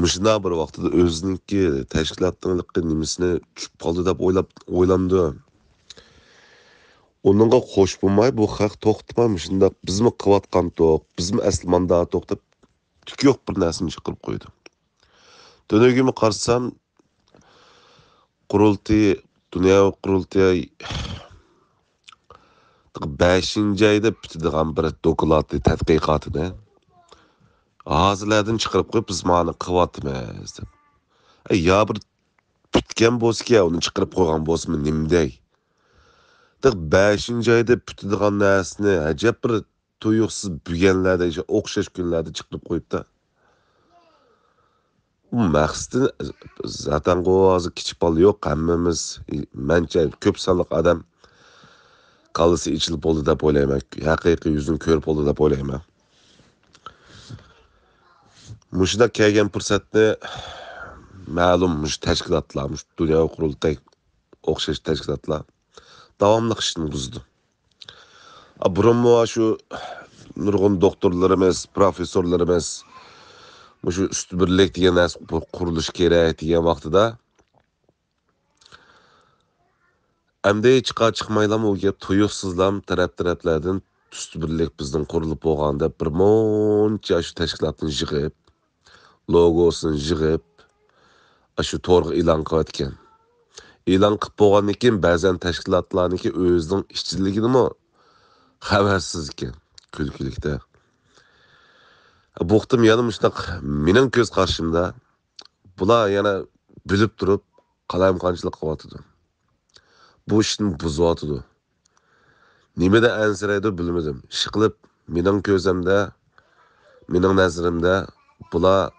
مۇشۇنداق بىر ۋاقتىدا ئۆزىنىڭكى تەشكىلاتنىڭلىقى نېمىسىنى چۈشۈپ قالدى دەپ ئويلاپ، ئويلامدۇ؟ ئۇنىڭغا خوش بولماي، بۇ خەق توختىماي مۇشۇنداق بىزمۇ قىلىۋاتقانتۇق، بىزمۇ ئەسلى مانداتۇق دەپ تۈكى يوق بىر نەرسىنى چىقىرىپ قويىدۇ. تۈنۈگۈنمۇ قارىسام، قۇرۇلتىيى، دۇنيا قۇرۇلتىيى بەشىنچى ئايدا پۈتىدىغان بىر دوكلاتى، تەتقىقاتىنى ھازىرلاردىن چىقىرىپ قويۇپ، بىز مانى قىلىۋاتىمىز دەپ. ئەي، يا بىر پۈتكەن بولسىكەن، ئۇنى چىقىرىپ قويغان بولسىمۇ نېمە دەي؟ بەشىنچى ئايدا پۈتىدىغان نەرسىنى ئەجەب بىر تۇيۇقسىز بۈگۈنلەردە، ئوخشاش كۈنلەردە چىقىرىپ قويۇپتا. ئۇ مەقسىتى زاتەنغۇ ھازىر كىچىك بالا يوق، ھەممىمىز، مەنچە كۆپ سانلىق ئادەم كاللىسى ئېچىلىپ بولدى دەپ ئويلايمەن. ھەقىقىي يۈزىنى كۆرۈپ بولدى دەپ ئويلايمەن. مۇشۇنداق كەلگەن پۇرسەتنى مەلۇم مۇشۇ تەشكىلاتلار، مۇشۇ دۇنيا قۇرۇلتاي ئوخشاش تەشكىلاتلار داۋاملىق ئىشنى بۇزىدۇ. ئا، بۇرۇنمۇ شۇ نۇرغۇن دوختۇرلىرىمىز، پروفېسسورلىرىمىز مۇشۇ ئۈستۈنلۈك دېگەن نەرسە قۇرۇلۇشى كېرەك دېگەن ۋاقتىدا، ئەمدى چىقار چىقمايلام ئۇ گەپ تۇيۇقسىزلام تەرەپ-تەرەپلەردىن ئۈستۈنلۈك بىزنىڭ قۇرۇلۇپ بولغان دەپ بىر مۇنچە شۇ تەشكىلاتنى يىغىپ، لوگوسىنى يىغىپ، ئاشۇ تورغا ئېلان قىلىۋەتكەن. ئېلان قىلىپ بولغاندىن كېيىن، بەزەن تەشكىلاتلارنىڭكى ئۆزىنىڭ ئىچىدىلىكىدىمۇ خەۋەرسىز ئىكەن. كۈلكىلىكتە. بۇ قېتىم يەنە مۇشۇنداق مېنىڭ كۆز قارىشىمدا بۇلار يەنە بىلىپ تۇرۇپ قالايمىقانچىلىق قىلىۋاتىدۇ. بۇ ئىشنى بۇزۇۋاتىدۇ. نېمىدە ئەنسىرەيدۇ بىلمىدىم. ئىشقىلىپ، مېنىڭ كۆزەمدە، مېنىڭ نەزىرىمدە بۇلار،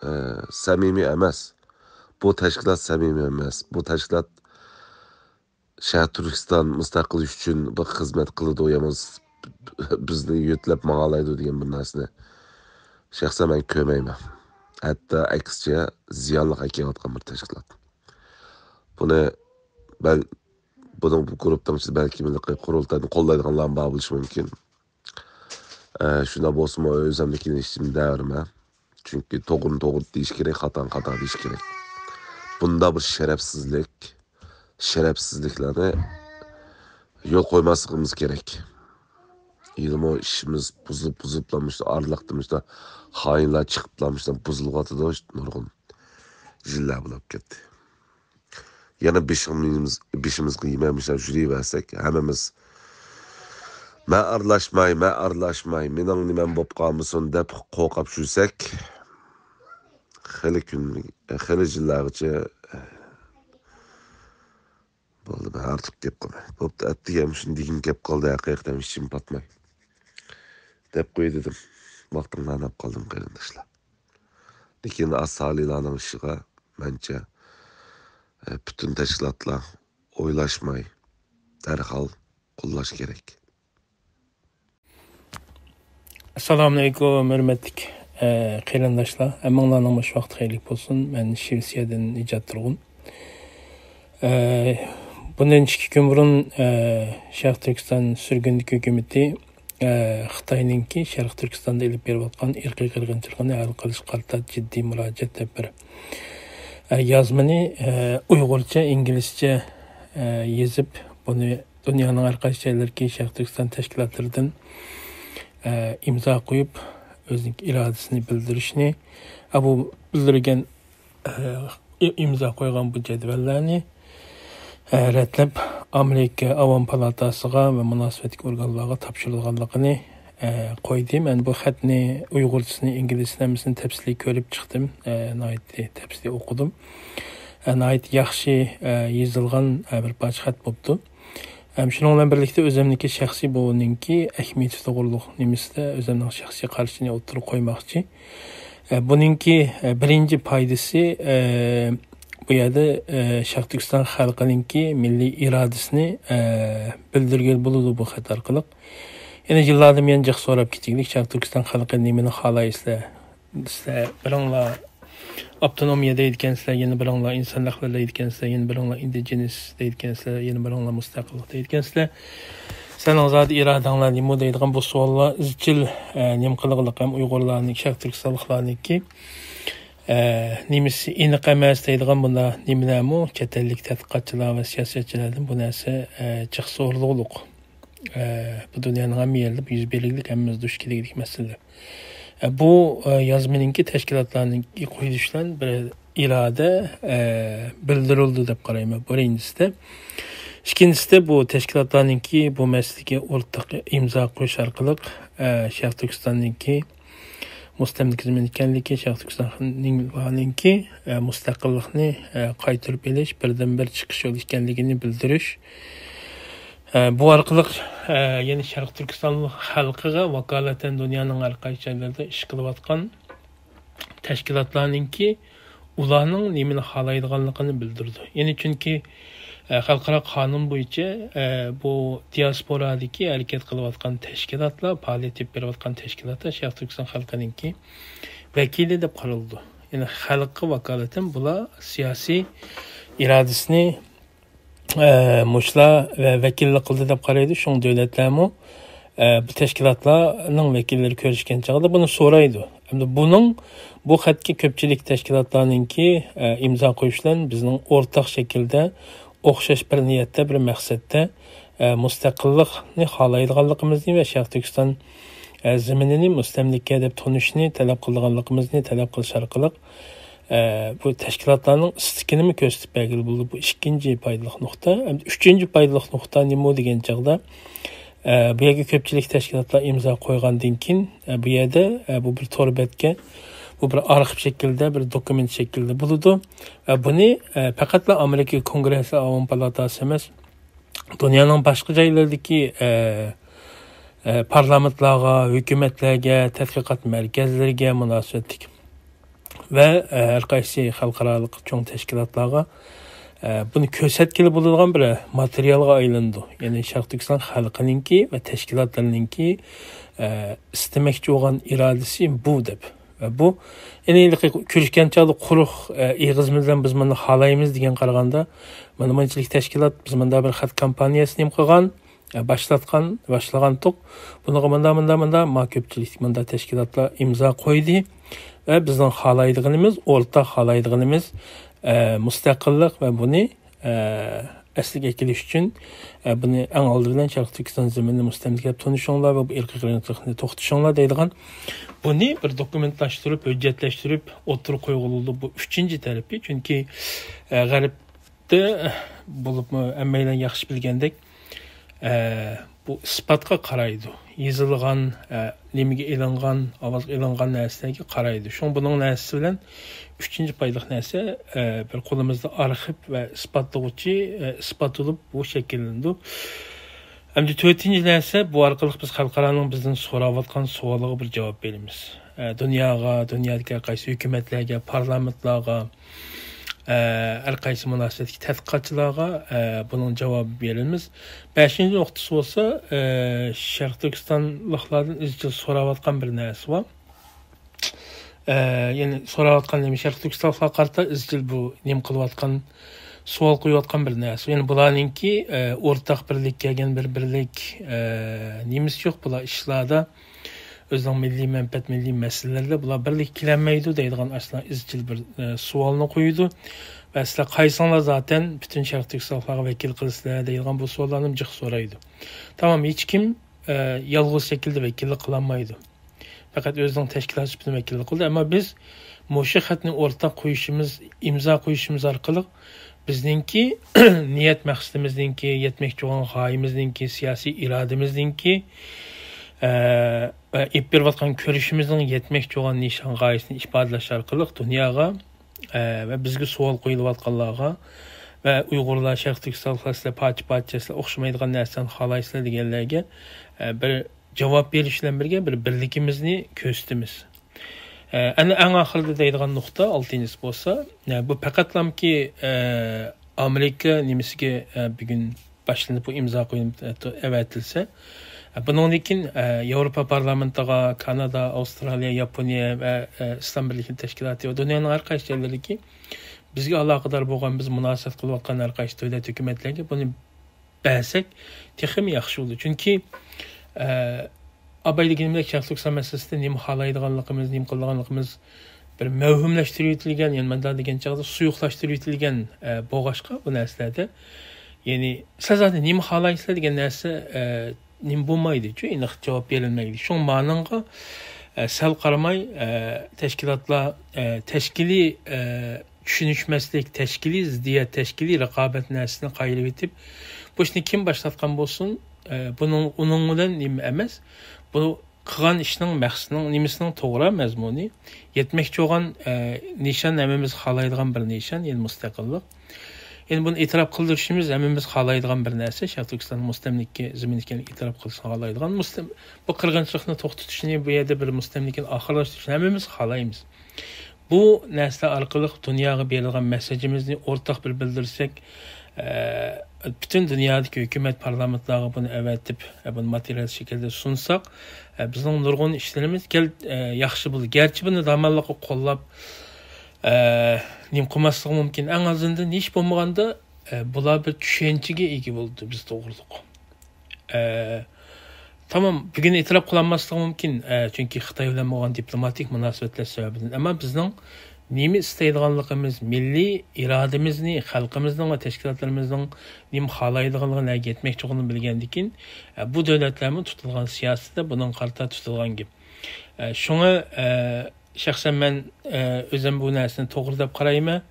ئە، سەمىمىي ئەمەس. بۇ تەشكىلات سەمىمىي ئەمەس. بۇ تەشكىلات شەرقىي تۈركىستان مۇستەقىللىكى ئۈچۈن بىر خىزمەت قىلىدۇ يا بولمىسا بىزنى يۆتلەپ ماڭالايدۇ دېگەن بىر نەرسىنى شەخسەن مەن كۆرمەيمەن. ھەتتا ئەكسىچە زىيانلىق ئەكېلىۋاتقان بىر تەشكىلات. بۇنى بەل-، بۇنىڭ بۇ گۇرۇپپىنىڭ ئىچىدە بەلكىم ھېلىقى قۇرۇلتاينى قوللايدىغانلارمۇ بار بولۇشى مۇمكىن. ئە، شۇنداق بولسىمۇ ئۆزۈمنىڭكىنى ئىشتىن دەۋرىمە. چۈنكى توغرىنى توغرا دېيىش كېرەك، خاتانى خاتا دېيىش كېرەك. بۇنداق بىر شەرەپسىزلىك، شەرەپسىزلىكلەرنى يول قويماسلىقىمىز كېرەك. ھېلىمۇ ئىشىمىز بۇزۇلۇپ، بۇزۇلۇپلا مۇشۇ ئارىلىقتا مۇشۇ خائىنلار چىقىپلا مۇشۇ بۇزۇلۇۋاتىدۇ، نۇرغۇن يىللار بولۇپ كەتتى. يەنە بېشىمىز-، بېشىمىزغا يېمەي مۇشۇنداق يۈرۈۋەرسەك، ھەممىمىز «مەن ئارىلاشماي، مەن ئارىلاشماي، مېنىڭ نېمەم بولۇپ قالمىسۇن» دەپ قورقۇپ يۈرسەك، خېلى كۈن، خېلى يىللارغىچە بولدى، مەن ئارتۇق گەپ قىلماي. بوپتۇ، ئەتىگەن شۇنى دېگۈم كەپ قالدى، ھەقىقەتەن ئىچىم پاتماي دەپ قوياي دېدىم. ۋاقتىڭلارنى ئاپ قالدىم، قېرىنداشلار. لېكىن ئاز سالىلارنىڭ ئىشىغا، مەنچە، ئە، پۈتۈن تەشكىلاتلار ئويلاشماي دەرھال قوللاش كېرەك. ئەسسالامۇئەلەيكۇم، ھۆرمەتلىك، ئە، قېرىنداشلار. ھەممىڭلارنىڭ مۇشۇ ۋاقتى خەيرلىك بولسۇن. مەن شىۋېتسىيەدىن ئىجاد تۇرغۇن. ئە، بۇندىن ئىككى كۈن بۇرۇن، ئە، شەرقىي تۈركىستان سۈرگۈندىكى ھۆكۈمىتى ئە، خىتاينىڭكى شەرقىي تۈركىستاندا ئېلىپ بېرىۋاتقان ئىرقىي قىرغىنچىلىقىنى ھەل قىلىشقا قارىتا جىددىي مۇراجىئەت دەپ بىر، ئە، يازمىنى، ئە، ئۇيغۇرچە، ئىنگلىزچە، ئە، يېزىپ، بۇنى دۇنيانىڭ ھەر قايسى جايلىرىدىكى شەرقىي تۈركىستان تەشكىلاتلىرىدىن، ئە، ئىمزا قويۇپ، ئۆزىنىڭ ئىرادىسىنى بىلدۈرۈشنى، ئە، بۇ بىلدۈرگەن ئى-، ئىمزا قويغان بۇ جەدۋەللەرنى، ئە، رەتلەپ، ئامېرىكا ئاۋام پالاتاسىغا ۋە مۇناسىۋەتلىك ئورگانلارغا تاپشۇرىدىغانلىقىنى، ئە، قويدى. مەن بۇ خەتنى ئۇيغۇرچىسىنى، ئىنگلىزچىسىنى ھەممىسىنى تەپسىلىي كۆرۈپ چىقتىم. ئە، ناھايىتى تەپسىلىي ئوقۇدۇم. ئە، ناھايىتى ياخشى، ئە، يېزىلغان، ئە، بىر پارچە خەت بوپتۇ. ھەم شۇنىڭ بىلەن بىرلىكتە ئۆزۈمنىڭكى شەخسىي بۇنىڭكى ئەھمىيىتى توغرۇلۇق نېمىسىدە ئۆزۈمنىڭ شەخسىي قارىشىنى ئوتتۇرىغا قويماقچى. ئە، بۇنىڭكى، ئە، بىرىنچى پايدىسى، ئە، بۇ يەردە، ئە، شەرقىي تۈركىستان خەلقىنىڭكى مىللىي ئىرادىسىنى، ئە، بىلدۈرگىلى بولىدۇ بۇ خەت ئارقىلىق. يەنە يىللاردىن بۇيان جىق سوراپ كېتىگلىك، شەرقىي تۈركىستان خەلقى نېمىنى خالايسىلەر؟ سىلەر بىرىڭلار ئاپتونومىيە دەيدىكەنسىلەر، يەنە بىرىڭلار ئىنسان ھەقلىرى دەيدىكەنسىلەر، يەنە بىرىڭلار ئىندىجېنىس دەيدىكەنسىلەر، يەنە بىرىڭلار مۇستەقىللىق دەيدىكەنسىلەر. سىلەرنىڭ زادى ئىرادەڭلار نېمە دەيدىغان بۇ سوئاللار ئىزچىل، ئە، نېمە قىلغىلىق ھەم ئۇيغۇرلارنىڭ، شەرقىي تۈركىستانلىقلارنىڭكى، ئە، نېمىسى ئېنىق ئەمەس دەيدىغان بۇنداق نېمىلەرمۇ چەت ئەللىك تەتقىقاتچىلار ۋە سىياسەتچىلەردىن بۇ نەرسە، ئە، جىق سورىلغۇلۇق. ئە، بۇ دۇنيانىڭ ھەممە يېرىدە يۈز بېرىگلىك، ھەممىمىز دۇچ كېلىگلىك مەسىلە. ئە، بۇ، ئە، يازمىنىڭكى تەشكىلاتلارنىڭكى قويۇلۇشى بىلەن بىر ئىرادە، ئە، بىلدۈرۈلدى دەپ قارايمەن، بىرىنچىسىدە. ئىككىنچىسىدە، بۇ تەشكىلاتلارنىڭكى بۇ مەسىلىگە ئورتاق ئىمزا قويۇش ئارقىلىق، ئە، شەرقىي تۈركىستاننىڭكى مۇستەملىكە زېمىن ئىكەنلىكى، شەرقىي تۈركىستاننىڭكى، ئە، مۇستەقىللىقنى، ئە، قايتۇرۇپ ئېلىش بىردىنبىر چىقىش يولى ئىكەنلىكىنى بىلدۈرۈش. ئە، بۇ ئارقىلىق، ئە، يەنە شەرقىي تۈركىستان خەلقىگە ۋاكالىتەن دۇنيانىڭ ھەر قايسى جايلىرىدا ئىش قىلىۋاتقان تەشكىلاتلارنىڭكى ئۇلارنىڭ نېمىنى خالايدىغانلىقىنى بىلدۈرىدۇ. يەنى چۈنكى، ئە، خەلقئارا قانۇن بويىچە، ئە، بۇ دىياسپورادىكى ھەرىكەت قىلىۋاتقان تەشكىلاتلار، پائالىيەت ئېلىپ بېرىۋاتقان تەشكىلاتلار شەرقىي تۈركىستان خەلقىنىڭكى ۋەكىلى دەپ قارىلىدۇ. يەنى خەلققە ۋاكالىتەن بۇلار سىياسىي ئىرادىسىنى ئە، مۇشۇلار ۋە ۋەكىللىك قىلدى دەپ قارايدۇ. شۇڭا دۆلەتلەرمۇ، ئە، بۇ تەشكىلاتلارنىڭ ۋەكىللىرى كۆرۈشكەن چاغدا بۇنى سورايدۇ. ئەمدى بۇنىڭ، بۇ خەتكە كۆپچىلىك تەشكىلاتلارنىڭكى، ئە، ئىمزا قويۇش بىلەن بىزنىڭ ئورتاق شەكىلدە، ئوخشاش بىر نىيەتتە، بىر مەقسەتتە، ئە، مۇستەقىللىقنى خالايدىغانلىقىمىزنى ۋە شەرقىي تۈركىستان، ئە، زېمىنىنى مۇستەملىكە دەپ تونۇشنى تەلەپ قىلىدىغانلىقىمىزنى تەلەپ قىلىش ئارقىلىق، ئە، بۇ تەشكىلاتلارنىڭ ئىستىكىنىمۇ كۆرسىتىپ بەرگىلى بولىدۇ. بۇ ئىككىنچى پايدىلىق نۇقتا. ئەمدى ئۈچىنچى پايدىلىق نۇقتا نېمە دېگەن چاغدا، ئە، بۇ يەرگە كۆپچىلىك تەشكىلاتلار ئىمزا قويغاندىن كېيىن، ئە، بۇ يەردە، ئە، بۇ بىر تور بەتكە، بۇ بىر ئارخىپ شەكلىدە، بىر دوكۇمېنت شەكلىدە بولىدۇ. ۋە بۇنى، ئە، پەقەتلا ئامېرىكا كونگرېسسى ئاۋام پالاتاسى ئەمەس، دۇنيانىڭ باشقا جايلىرىدىكى، ئە، ئە، پارلامېنتلارغا، ھۆكۈمەتلەرگە، تەتقىقات مەركەزلىرىگە مۇناسىۋەتلىك ۋە، ئە، ھەر قايسى خەلقئارالىق چوڭ تەشكىلاتلارغا، ئە، بۇنى كۆرسەتكىلى بولىدىغان بىر ماتېرىيالغا ئايلىنىدۇ. يەنى شەرقىي تۈركىستان خەلقىنىڭكى ۋە تەشكىلاتلىرىنىڭكى، ئە، ئىستىمەكچى بولغان ئىرادىسى بۇ دەپ. ۋە بۇ، يەنى ھېلىقى كۆرۈشكەن چاغدا قۇرۇق، ئە، ئېغىز بىلەن «بىز مۇنى خالايمىز» دېگەن قارىغاندا، مانا مۇنچىلىك تەشكىلات، بىز مۇنداق بىر خەت كامپانىيەسىنى نېمە قىلغان، ئە، باشلاتقان، باشلىغانتۇق. بۇنىڭغا مۇنداق، مۇنداق، مۇنداق، ما كۆپچىلىك، مۇنداق تەشكىلاتلار ئىمزا قويدى. ۋە بىزنىڭ خالايدىغىنىمىز، ئورتاق خالايدىغىنىمىز، ئە، مۇستەقىللىق ۋە بۇنى، ئە، ئەسلىگە ئەكېلىش ئۈچۈن، ئە، بۇنى ئەڭ ئالدى بىلەن شەرقىي تۈركىستان زېمىنىنى مۇستەملىكىلەپ تونۇشۇڭلار ۋە بۇ ئىرقىي قىرغىنچىلىقنى توختىتىشىڭلار دەيدىغان، بۇنى بىر دوكۇمېنتلاشتۇرۇپ، ھۆججەتلەشتۈرۈپ ئوتتۇرىغا قويغىلى بولىدۇ. بۇ ئۈچىنچى تەرىپى. چۈنكى، ئە، غەرب بولۇپمۇ ھەممەيلەن ياخشى بىلگەندەك، ئە، بۇ ئىسپاتقا قارايدۇ. يېزىلغان، ئە، نېمىگە ئېلىنغان، ئاۋازغا ئېلىنغان نەرسىلەرگە قارايدۇ. شۇڭا بۇنىڭ نەرسىسى بىلەن ئۈچىنچى پايدىلىق نەرسە، ئە، بىر قولىمىزدا ئارخىپ ۋە ئىسپاتلىغۇچى، ئە، ئىسپات بولۇپ بۇ شەكىللىنىدۇ. ئەمدى تۆتىنچى نەرسە، بۇ ئارقىلىق بىز خەلقئارانىڭ بىزدىن سوراۋاتقان سوئالىغا بىر جاۋاب بېرىمىز. ئە، دۇنياغا، دۇنيادىكى ھەر قايسى ھۆكۈمەتلەرگە، پارلامېنتلارغا، ئە، ھەر قايسى مۇناسىۋەتتىكى تەتقىقاتچىلارغا، ئە، بۇنىڭ جاۋابى بېرىلىمىز. بەشىنچى نۇقتىسى بولسا، ئە، شەرقىي تۈركىستانلىقلاردىن ئىزچىل سوراۋاتقان بىر نەرسە بار. ئە، يەنى سوراۋاتقان نېمە، شەرقىي تۈركىستانلىقلارغا قارىتا ئىزچىل بۇ نېمە قىلىۋاتقان، سوئال قويۇۋاتقان بىر نەرسە. يەنى بۇلارنىڭكى، ئە، ئورتاق بىرلىككە كەلگەن بىر بىرلىك، ئە، نېمىسى يوق بۇلار ئىشلاردا. ئۆزىنىڭ مىللىي مەنپەئەت، مىللىي مەسىلىلەردە بۇلار بىرلىككە كېلەلمەيدۇ دەيدىغان ئاشۇنداق ئىزچىل بىر، ئە، سوئالنى قويىدۇ. ۋە سىلەر قايسىڭلار زاتەن پۈتۈن شەرقىي تۈركىستانلىقلارغا ۋەكىل قىلىسىلەر دەيدىغان بۇ سوئاللارنى جىق سورايدۇ. تامام، ھېچكىم، ئە، يالغۇز شەكىلدە ۋەكىللىك قىلالمايدۇ. پەقەت ئۆزىنىڭ تەشكىلاتى سۈپىتىدە ۋەكىللىك قىلدى. ئەمما بىز مۇشۇ خەتنى ئورتاق قويۇشىمىز، ئىمزا قويۇشىمىز ئارقىلىق بىزنىڭكى نىيەت مەقسىتىمىزنىڭكى، يەتمەكچى بولغان غايىمىزنىڭكى، سىياسىي ئىرادىمىزنىڭكى، ئە، ئېلىپ بېرىۋاتقان كۈرىشىمىزنىڭ يەتمەكچى بولغان نىشان غايىسىنى ئىپادىلەش ئارقىلىق دۇنياغا، ئە، ۋە بىزگە سوئال قويۇلۇۋاتقانلارغا ۋە ئۇيغۇرلار، شەرقىي تۈركىستانلىقلار سىلەر پارچە-پارچە، سىلەر ئوخشىمايدىغان نەرسىلەرنى خالايسىلەر دېگەنلەرگە، ئە، بىر جاۋاب بېرىش بىلەن بىرگە بىر بىرلىكىمىزنى كۆرسىتىمىز. ئە، ئەنە ئەڭ ئاخىرىدا دەيدىغان نۇقتا، ئالتىنچىسى بولسا، ئە، بۇ پەقەتلامكى، ئە، ئامېرىكا نېمىسىگە، ئە، بۈگۈن باشلىنىپ، بۇ ئىمزا قويۇلۇپ، ئە، ئەۋەتىلسە، ئە، بۇنىڭدىن كېيىن، ئە، ياۋروپا پارلامېنتىغا، كانادا، ئاۋسترالىيە، ياپونىيە ۋە، ئە، ئىسلام بىرلىكى تەشكىلاتى ۋە دۇنيانىڭ ھەر قايسى جايلىرىدىكى بىزگە ئالاقىدار بولغان، بىز مۇناسىۋەت قىلىۋاتقان ھەر قايسى دۆلەت ھۆكۈمەتلەرگە بۇنى بەرسەك تېخىمۇ ياخشى بولىدۇ. چۈنكى، ئە، ئاباي دېگىنىمدەك شەرقىي تۈركىستان مەسىلىسىدە نېمە خالايدىغانلىقىمىز، نېمە قىلىدىغانلىقىمىز بىر مەۋھۇملەشتۈرۈۋېتىلگەن، يەنى مەندە دېگەن چاغدا سۇيۇقلاشتۇرۇۋېتىلگەن، ئە، بولغاچقا بۇ نەرسىلەردە، يەنى سىلەر زادى نېمە خالايسىلەر دېگەن نەرسە، ئە، نېمە بولمايدۇ، ئېنىق جاۋاب بېرىلمەيدۇ. شۇڭا مانىڭغا، ئە، سەل قارىماي، ئە، تەشكىلاتلار، ئە، تەشكىلىي، ئە، چۈشىنىشمەسلىك، تەشكىلىي زىددىيەت، تەشكىلىي رىقابەت نەرسىسىنى قايرىۋېتىپ، بۇ ئىشنى كىم باشلاتقان بولسۇن، ئە، بۇنىڭ، ئۇنىڭ بىلەن نېمە ئەمەس، بۇ قىلغان ئىشنىڭ مەقسىتىنىڭ نېمىسىنىڭ توغرا مەزمۇنى، يەتمەكچى بولغان، ئە، نىشان ھەممىمىز خالايدىغان بىر نىشان، يەنى مۇستەقىللىق. يەنى بۇنى ئېتىراپ قىلدۇرۇشىمىز ھەممىمىز خالايدىغان بىر نەرسە، شەرقىي تۈركىستاننىڭ مۇستەملىكە زېمىن ئىكەنلىكىنى ئېتىراپ قىلىشنى خالايدىغان، مۇستەم-، بۇ قىرغىنچىلىقنى توختىتىشنى، بۇ يەردە بىر مۇستەملىكىنى ئاخىرلاشتۇرۇشنى ھەممىمىز خالايمىز. بۇ نەرسىلەر ئارقىلىق دۇنياغا بېرىدىغان مەسسىجىمىزنى ئورتاق بىر بىلدۈرسەك، ئە، پۈتۈن دۇنيادىكى ھۆكۈمەت، پارلامېنتلارغا بۇنى ئەۋەتىپ، ئە، بۇنى ماتېرىيال شەكلىدە سۇنساق، ئە، بىزنىڭ نۇرغۇن ئىشلىرىمىز گەل-، ئە، ياخشى بولىدۇ. گەرچە بۇنى داماللىققا قوللاپ، ئە، نېمە قىلماسلىقى مۇمكىن. ئەڭ ئازىندىن ھېچ بولمىغاندا، ئە، بۇلار بىر چۈشەنچىگە ئىگە بولىدۇ بىز توغرۇلۇق. ئە، تامام، بۈگۈن ئېتىراپ قىلالماسلىقى مۇمكىن، ئە، چۈنكى خىتاي بىلەن بولغان دىپلوماتىك مۇناسىۋەتلەر سەۋەبىدىن. ئەمما بىزنىڭ نېمە ئىستەيدىغانلىقىمىز، مىللىي ئىرادىمىزنى، خەلقىمىزنىڭ ۋە تەشكىلاتلىرىمىزنىڭ نېمە خالايدىغانلىقىنى، نەگە يەتمەكچىلىكىنى بىلگەندىن كېيىن، ئە، بۇ دۆلەتلەرمۇ تۇتۇلغان سىياسىتى بۇنىڭغا قارىتا تۇتۇلغان گەپ. ئە، شۇڭا، ئە، شەخسەن مەن، ئە، ئۆزۈم بۇ نەرسىنى توغرا دەپ قارايمەن.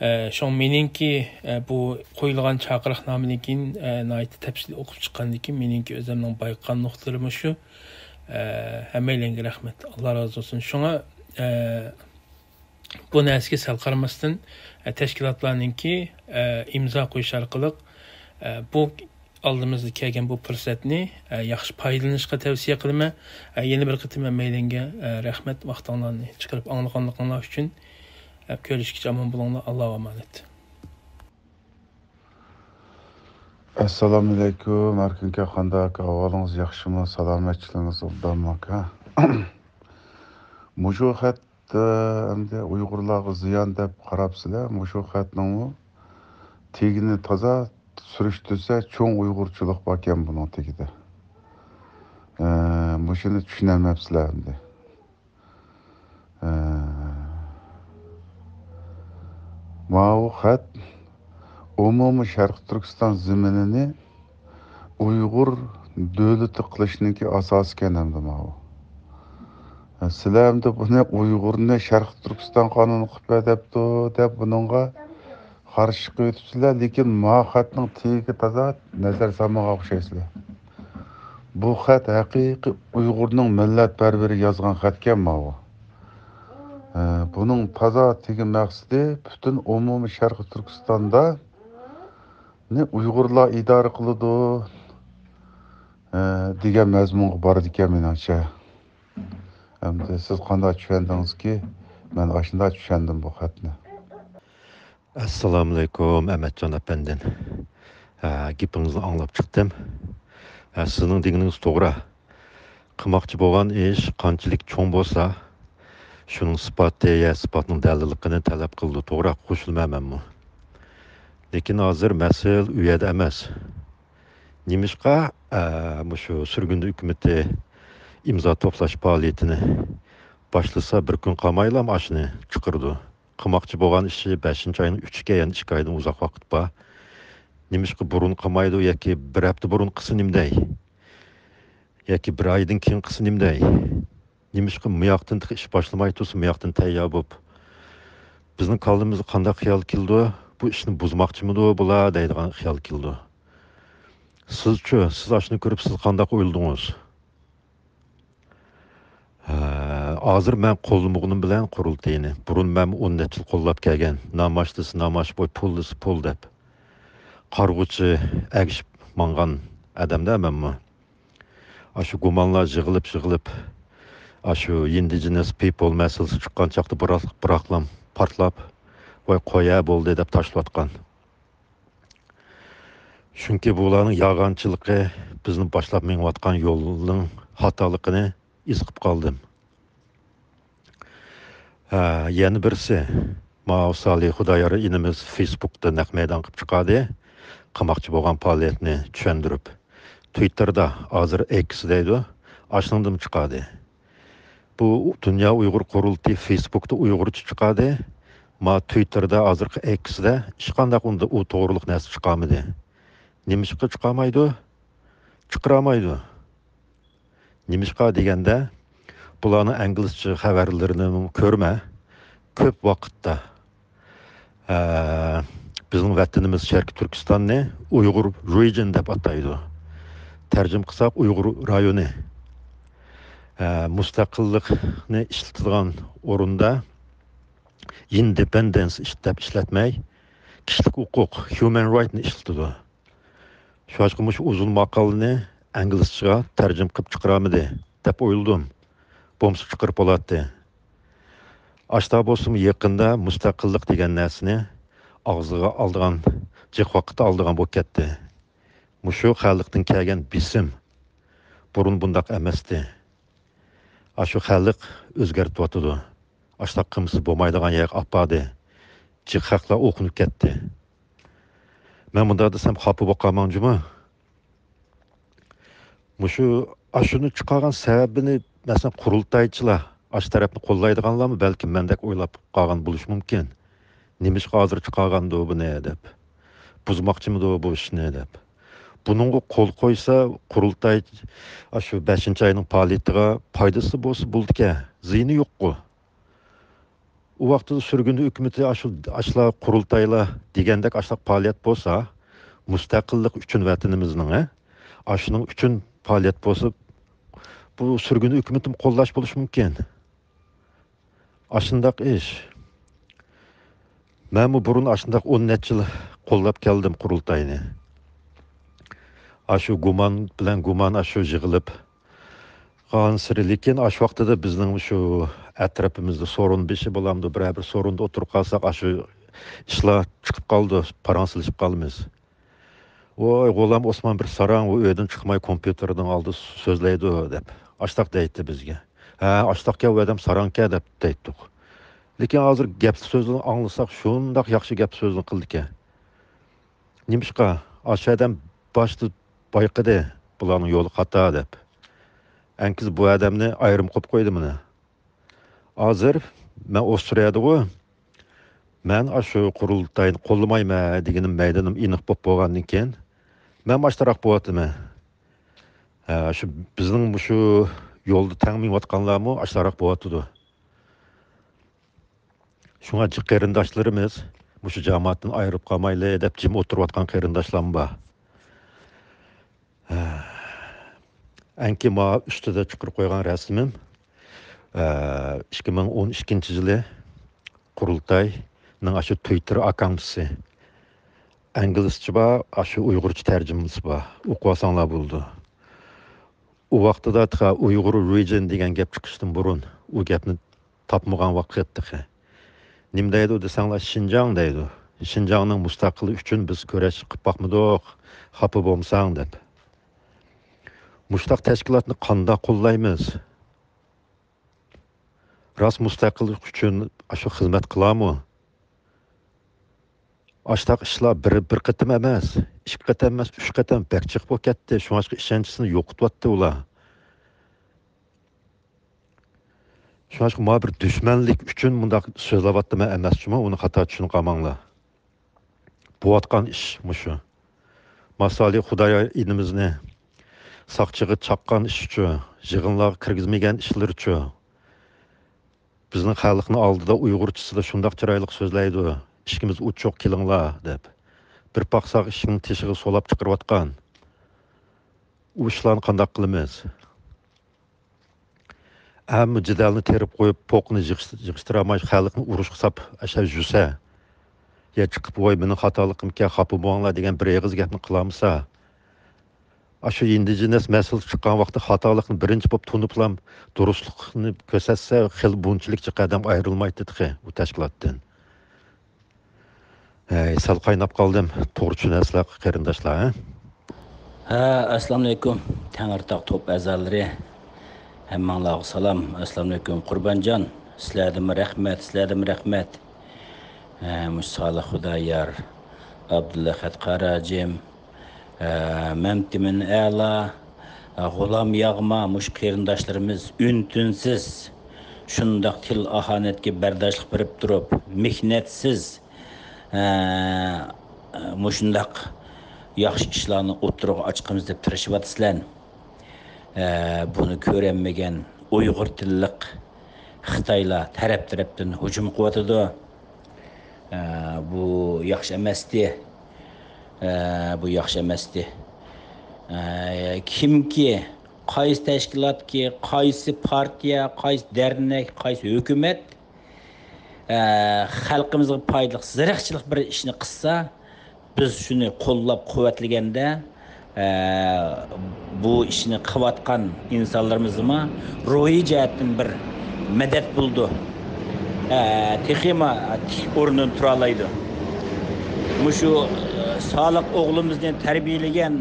ئە، شۇڭا مېنىڭكى، ئە، بۇ قويۇلغان چاقىرىقنامىدىن كېيىن، ئە، ناھايىتى تەپسىلىي ئوقۇپ چىققاندىن كېيىن، مېنىڭكى ئۆزۈمنىڭ بايقىغان نۇقتىلىرىمۇ شۇ. ئە، ھەممەيلەنگە رەھمەت. ئاللا رازى بولسۇن. شۇڭا، ئە، بۇ نەرسىگە سەل قارىماستىن، ئە، تەشكىلاتلارنىڭكى، ئە، ئىمزا قويۇش ئارقىلىق، ئە، بۇ ئالدىمىزدا كەلگەن بۇ پۇرسەتنى، ئە، ياخشى پايدىلىنىشقا تەۋسىيە قىلىمەن. ئە، يەنە بىر قېتىم ھەممەيلەنگە، ئە، رەھمەت، ۋاقتىڭلارنى چىقىرىپ ئاڭلىغانلىقىڭلار ئۈچۈن. ئە، كۆرۈشكىچە ئامان بولۇڭلار، ئاللاغا ئامانەت. ئەسسالامۇئەلەيكۇم، ئەركىن ئاكا، قانداق ئەھۋالىڭىز، ياخشىمۇ، سالامەتچىلىكىڭىز ئوبدانمۇ ئاكا؟ مۇشۇ خەت، ئە، ئەمدى ئۇيغۇرلارغا زىيان دەپ قاراپسىلەر، مۇشۇ خەتنىڭمۇ تېگىنى تازا سۈرۈشتۈرسە چوڭ ئۇيغۇرچىلىق باركەن بۇنىڭ تېگىدە. ئە، مۇشۇنى چۈشىنەلمەپسىلەر ئەمدى. ئە، ماۋۇ خەت ئومۇمىي شەرقىي تۈركىستان زېمىنىنى ئۇيغۇر دۆلىتى قىلىشنىڭكى ئاساسىكەن ئەمدى ماۋۇ. ئە، سىلەر ئەمدى بۇنى ئۇيغۇرنى شەرقىي تۈركىستان قانۇنى قىلىپ بەر دەپتۇ دەپ بۇنىڭغا قارشى چىقىۋېتىپسىلەر، لېكىن ما خەتنىڭ تېگىگە تازا نەزەر سالمىغان ئوخشايسىلەر. بۇ خەت ھەقىقىي ئۇيغۇرنىڭ مىللەتپەرۋىرى يازغان خەتكەن ماۋۇ. ھە، بۇنىڭ تازا تېگى مەقسىتى پۈتۈن ئومۇمىي شەرقىي تۈركىستاندا نى ئۇيغۇرلار ئىدارە قىلىدۇ، ھە، دېگەن مەزمۇنغا بارىدىكەن مېنىڭچە. ئەمدى سىز قانداق چۈشەندىڭىزكى؟ مەن ئاشۇنداق چۈشەندىم بۇ خەتنى. ئەسسالامۇئەلەيكۇم، ئەمەتجان ئەپەندىم. ھە، گېپىڭىزنى ئاڭلاپ چىقتىم. ھە، سىزنىڭ دېگىنىڭىز توغرا. قىلماقچى بولغان ئىش قانچىلىك چوڭ بولسا، شۇنىڭ ئىسپاتى يا ئىسپاتنىڭ دەلىللىقىنى تەلەپ قىلىدۇ. توغرا، قوشۇلىمەن مەنمۇ. لېكىن ھازىر مەسىلە ئۇ يەردە ئەمەس. نېمىشقا، ئە، مۇشۇ سۈرگۈندە ھۆكۈمىتى ئىمزا توپلاش پائالىيىتىنى باشلىسا، بىر كۈن قالمايلا ئاشۇنى چىقىرىدۇ؟ قىلماقچى بولغان ئىشى بەشىنچى ئاينىڭ ئۈچىگە يەنە ئىككى ئايدىن ئۇزاق ۋاقىت بار. نېمىشقا بۇرۇن قىلمايدۇ ياكى بىر ھەپتە بۇرۇن قىلسا نېمە دەي؟ ياكى بىر ئايدىن كېيىن قىلسا نېمە دەي؟ نېمىشقا مۇياقتىن تېخى ئىش باشلىماي تۇرسا، مۇياقتىن تەييار بولۇپ، بىزنىڭ كاللىمىزغا قانداق خىيال كېلىدۇ؟ بۇ ئىشنى بۇزماقچىمىدۇ بۇلار دەيدىغان خىيال كېلىدۇ. سىزچۇ، سىز ئاشۇنى كۆرۈپ سىز قانداق ئويلىدىڭىز؟ ھە، ھازىر مەن قوللىمىغىنىم بىلەن قۇرۇلتىيىنى، بۇرۇن مەنمۇ ئون نەچچە يىل قوللاپ كەلگەن، ناماش دېسە ناماش، بوي پۇل دېسە پۇل دەپ، قارىغۇچى ئەگىشىپ ماڭغان ئادەمدە مەنمۇ. ئاشۇ گۇمانلار يىغىلىپ، يىغىلىپ، ئاشۇ ئىندىجېنەس پىپول مەسىلىسى چىققان چاغدا بىراق، بىراقلام پارتلاپ، ۋاي قويە بولدى دەپ تاشلىۋاتقان. چۈنكى بۇلارنىڭ يالغانچىلىقى بىزنى باشلاپ مېڭىۋاتقان يولنىڭ خاتالىقىنى ھېس قىلىپ قالدىم. ھە، يەنە بىرسى، ماۋۇ سالى خۇدايار ئىنىمىز فېيسبۇكتا نەق مەيدان قىلىپ چىقاردى، قىلماقچى بولغان پائالىيەتنى چۈشەندۈرۈپ. تۇيتېردا، ھازىر ئېكس دەيدۇ، ئاشۇنىڭدىمۇ چىقاردى. بۇ دۇنيا ئۇيغۇر قۇرۇلتىيى فېيسبۇكتا ئۇيغۇرچە چىقاردى. ما تۇيتېردا ھازىرقى ئېكسدە ھېچقانداق ئۇندا ئۇ توغرۇلۇق نەرسە چىقارمىدى. نېمىشقا چىقارمايدۇ؟ چىقىرالمايدۇ. نېمىشقا دېگەندە، بۇلارنىڭ ئىنگلىزچە خەۋەرلىرىنى كۆرمە، كۆپ ۋاقىتتا، ئە، بىزنىڭ ۋەتىنىمىز شەرقىي تۈركىستاننى ئۇيغۇر رېجىن دەپ ئاتايدۇ. تەرجىمە قىلساق، ئۇيغۇر رايونى. ئە، مۇستەقىللىقنى ئىشلىتىدىغان ئورۇندا ئىندېپېندېنس ئىش-، دەپ ئىشلەتمەي، كىشىلىك ھوقۇق، ھيۇمەن رايتنى ئىشلىتىدۇ. شۇڭلاشقا مۇشۇ ئۇزۇن ماقالىنى ئىنگلىزچىغا تەرجىمە قىلىپ چىقىرامىدى دەپ ئويلىدىم. بولمىسا چىقىرىپ بولاتتى. ئاشتا بولسىمۇ يېقىندا مۇستەقىللىق دېگەن نەرسىنى ئاغزىغا ئالىدىغان، جىق ۋاقىت ئالىدىغان بولۇپ كەتتى. مۇشۇ خەلقتىن كەلگەن بېسىم. بۇرۇن بۇنداق ئەمەستى. ئاشۇ خەلق ئۆزگەرتىۋاتىدۇ. ئاشۇنداق قىلمىسا بولمايدىغان يەرگە ئاپاردى. جىق خەقلەر ئوقۇنۇپ كەتتى. مەن مۇنداق دېسەم خاپا بولۇپ قالماڭ جۇمۇ. مۇشۇ، ئاشۇنى چىقارغان سەۋەبىنى، مەسىلەن، قۇرۇلتايچىلار، ئاشۇ تەرەپنى قوللايدىغانلارمۇ بەلكىم مەندەك ئويلاپ قالغان بولۇشى مۇمكىن. نېمىشقا ھازىر چىقارغاندۇ بۇنى دەپ. بۇزماقچىمىدۇ بۇ ئىشنى دەپ. بۇنىڭغا قول قويسا، قۇرۇلتاي ئاشۇ بەشىنچى ئاينىڭ پائالىيىتىغا پايدىسى بولسا بولىدىكەن، زىيىنى يوققۇ. ئۇ ۋاقتىدا سۈرگۈن ھۆكۈمىتى ئاشۇ، ئاشۇلا قۇرۇلتايلار دېگەندەك ئاشۇنداق پائالىيەت بولسا، مۇستەقىللىق ئۈچۈن ۋەتىنىمىزنىڭ، ھە؟ ئاشۇنىڭ ئۈچۈن پائالىيەت بولسا، بۇ سۈرگۈن ھۆكۈمىتىمۇ قوللاش بولۇشى مۇمكىن. ئاشۇنداق ئىش. مەنمۇ بۇرۇن ئاشۇنداق ئون نەچچە يىل قوللاپ كەلدىم قۇرۇلتاينى. ئاشۇ گۇمان بىلەن گۇمان ئاشۇ يىغىلىپ قالغانسېرى، لېكىن ئاشۇ ۋاقتىدا بىزنىڭ شۇ ئەتراپىمىزدا سورۇن بېشى بولامدۇ، بىرەر بىر سورۇندا ئولتۇرۇپ قالساق، ئاشۇ ئىشلار چىقىپ قالىدۇ، پاراڭ سېلىشىپ قالىمىز. ۋاي، غۇلام ئوسمان بىر ساراڭ، ئۇ ئۆيدىن چىقماي كومپيۇتېرنىڭ ئالدىدا سۆزلەيدۇ، دەپ ئاشتاق دەيتتى بىزگە. ھە، ئاشتاقكەن ئۇ ئادەم، ساراڭكەن دەپ دەيتتۇق. لېكىن ھازىر گەپ سۆزىنى ئاڭلىساق، شۇنداق ياخشى گەپ سۆزىنى قىلىدىكەن. نېمىشقا؟ ئاشۇ ئادەم باشتا بايقىدى، بۇلارنىڭ يولى خاتا دەپ. ئەنكىز بۇ ئادەمنى ئايرىم قويۇپ قويدى مانا. ھازىر مەن ئوسترىيەدىغۇ، مەن ئاشۇ قۇرۇلتاينى قوللىمايمەن دېگىنىم مەيدىنىم ئېنىق بولۇپ بولغاندىن كېيىن، مەن ئاشتاراق بولۇۋاتىمەن. ھە، شۇ بىزنىڭ مۇشۇ يولدا تەڭ مېڭىۋاتقانلارمۇ ئاشتاراق بولۇۋاتىدۇ. شۇڭا جىق قېرىنداشلىرىمىز، مۇشۇ جامائەتتىن ئايرىلىپ قالمايلى دەپ جىم ئولتۇرۇۋاتقان قېرىنداشلارمۇ بار. ئەنكى ماۋۇ ئۈستىدە چىقىرىپ قويغان رەسىمىم، ئىككى مىڭ ئون ئىككىنچى يىلى قۇرۇلتاينىڭ ئاشۇ تۈۋىتتېر ئاككاونتىسى. ئىنگلىزچە بار، ئاشۇ ئۇيغۇرچە تەرجىمىسى بار. ئوقۇۋالساڭلار بولىدۇ. ئۇ ۋاقتىدا تېخى ئۇيغۇر رېجىن دېگەن گەپ چىقىشتىن بۇرۇن ئۇ گەپنى تاپمىغان ۋاقىت تېخى. نېمە دەيدۇ دېسەڭلار، شىنجاڭ دەيدۇ. شىنجاڭنىڭ مۇستەقىللىقى ئۈچۈن بىز كۈرەش قىلىپ باقمىدۇق، خاپا بولمىساڭ دەپ. مۇشۇنداق تەشكىلاتنى قانداق قوللايمىز؟ راست مۇستەقىللىق ئۈچۈن ئاشۇ خىزمەت قىلارمۇ؟ ئاشتاق ئىشلار بىر، بىر قېتىم ئەمەس، ئىككى قېتىم ئەمەس، ئۈچ قېتىم بەك جىق بولۇپ كەتتى. شۇڭلاشقا ئىشەنچىسىنى يوقىتىۋەتتى ئۇلار. شۇڭلاشقا مانا بىر دۈشمەنلىك ئۈچۈن مۇنداق سۆزلەۋاتىمەن ئەمەس جۇمۇ، ئۇنى خاتا چۈشىنىپ قالماڭلار. بوۋاتقان ئىش مۇشۇ. ماسالى خۇدايار ئىنىمىزنى ساقچىغا چاققان ئىشىچۇ، يىغىنلارغا كىرگۈزمىگەن ئىشلىرىچۇ. بىزنىڭ خەلقنىڭ ئالدىدا ئۇيغۇرچىسىدا شۇنداق چىرايلىق سۆزلەيدۇ، «ئىشىكىمىز ئوچۇق، كېلىڭلار» دەپ. بىر باقساق ئىشىكنىڭ تېشىغا سولاپ چىقىرىۋاتقان. ئۇ ئىشلارنى قانداق قىلىمىز؟ ھەممە جېدەلنى تېرىپ قويۇپ، پوقنى يىغىش-، يىغىشتۇرالماي، خەلقنى ئۇرۇشقا ساپ ئەشە يۈرسە، يا چىقىپ، «ۋاي، مېنىڭ خاتالىقىمكەن، خاپا بولماڭلار» دېگەن بىر ئېغىز گەپنى قىلالمىسا، ئاشۇ ئىندىجېنەس مەسىلىسى چىققان ۋاقىتتا خاتالىقنى بىرىنچى بولۇپ تونۇپلام، دۇرۇسلۇقنى كۆرسەتسە، خېلى بۇنچىلىك جىق ئادەم ئايرىلمايتتى تېخى ئۇ تەشكىلاتتىن. ھەي، سەل قايناپ قالدىم. توغرا چۈشىنەسىلەر، قېرىنداشلار، ھە؟ ھە، ئەسسالامۇئەلەيكۇم، تەڭرىتاغ توپ ئەزالىرى، ھەممىڭلارغا سالام. ئەسسالامۇئەلەيكۇم، قۇربانجان، سىلەردىنمۇ رەھمەت، سىلەردىنمۇ رەھمەت. ھە، مۇشۇ سالىھ خۇدايار، ئابدۇلئەخەت قاراجىم، ھە، مەمتىمىن ئەلا، ھە، غۇلام ياغما، مۇشۇ قېرىنداشلىرىمىز ئۈن-تىنسىز شۇنداق تىل-ئاھانەتكە بەرداشلىق بېرىپ تۇرۇپ، مېھنەتسىز، ھە، مۇشۇنداق ياخشى ئىشلارنى ئوتتۇرىغا ئاچقىمىز دەپ تىرىشىۋاتىسىلەر. ھە، بۇنى كۆرەلمىگەن ئۇيغۇر تىللىق خىتايلار تەرەپ-تەرەپتىن ھۇجۇم قىلىۋاتىدۇ. ھە، بۇ ياخشى ئەمەستى. ھە، بۇ ياخشى ئەمەستى. ھە، كىمكى، قايسى تەشكىلاتكى، قايسى پارتىيە، قايسى دەرنەك، قايسى ھۆكۈمەت، ئە، خەلقىمىزغا پايدىلىق زېرەكچىلىك بىر ئىشنى قىلسا، بىز شۇنى قوللاپ قۇۋۋەتلىگەندە، ئە، بۇ ئىشنى قىلىۋاتقان ئىنسانلىرىمىزغىمۇ روھىي جەھەتتىن بىر مەدەت بولىدۇ. ئە، تېخىمۇ تىك ئورنىدىن تۇرالايدۇ. مۇشۇ، ئە، سالىق ئوغلىمىزنى تەربىيەلىگەن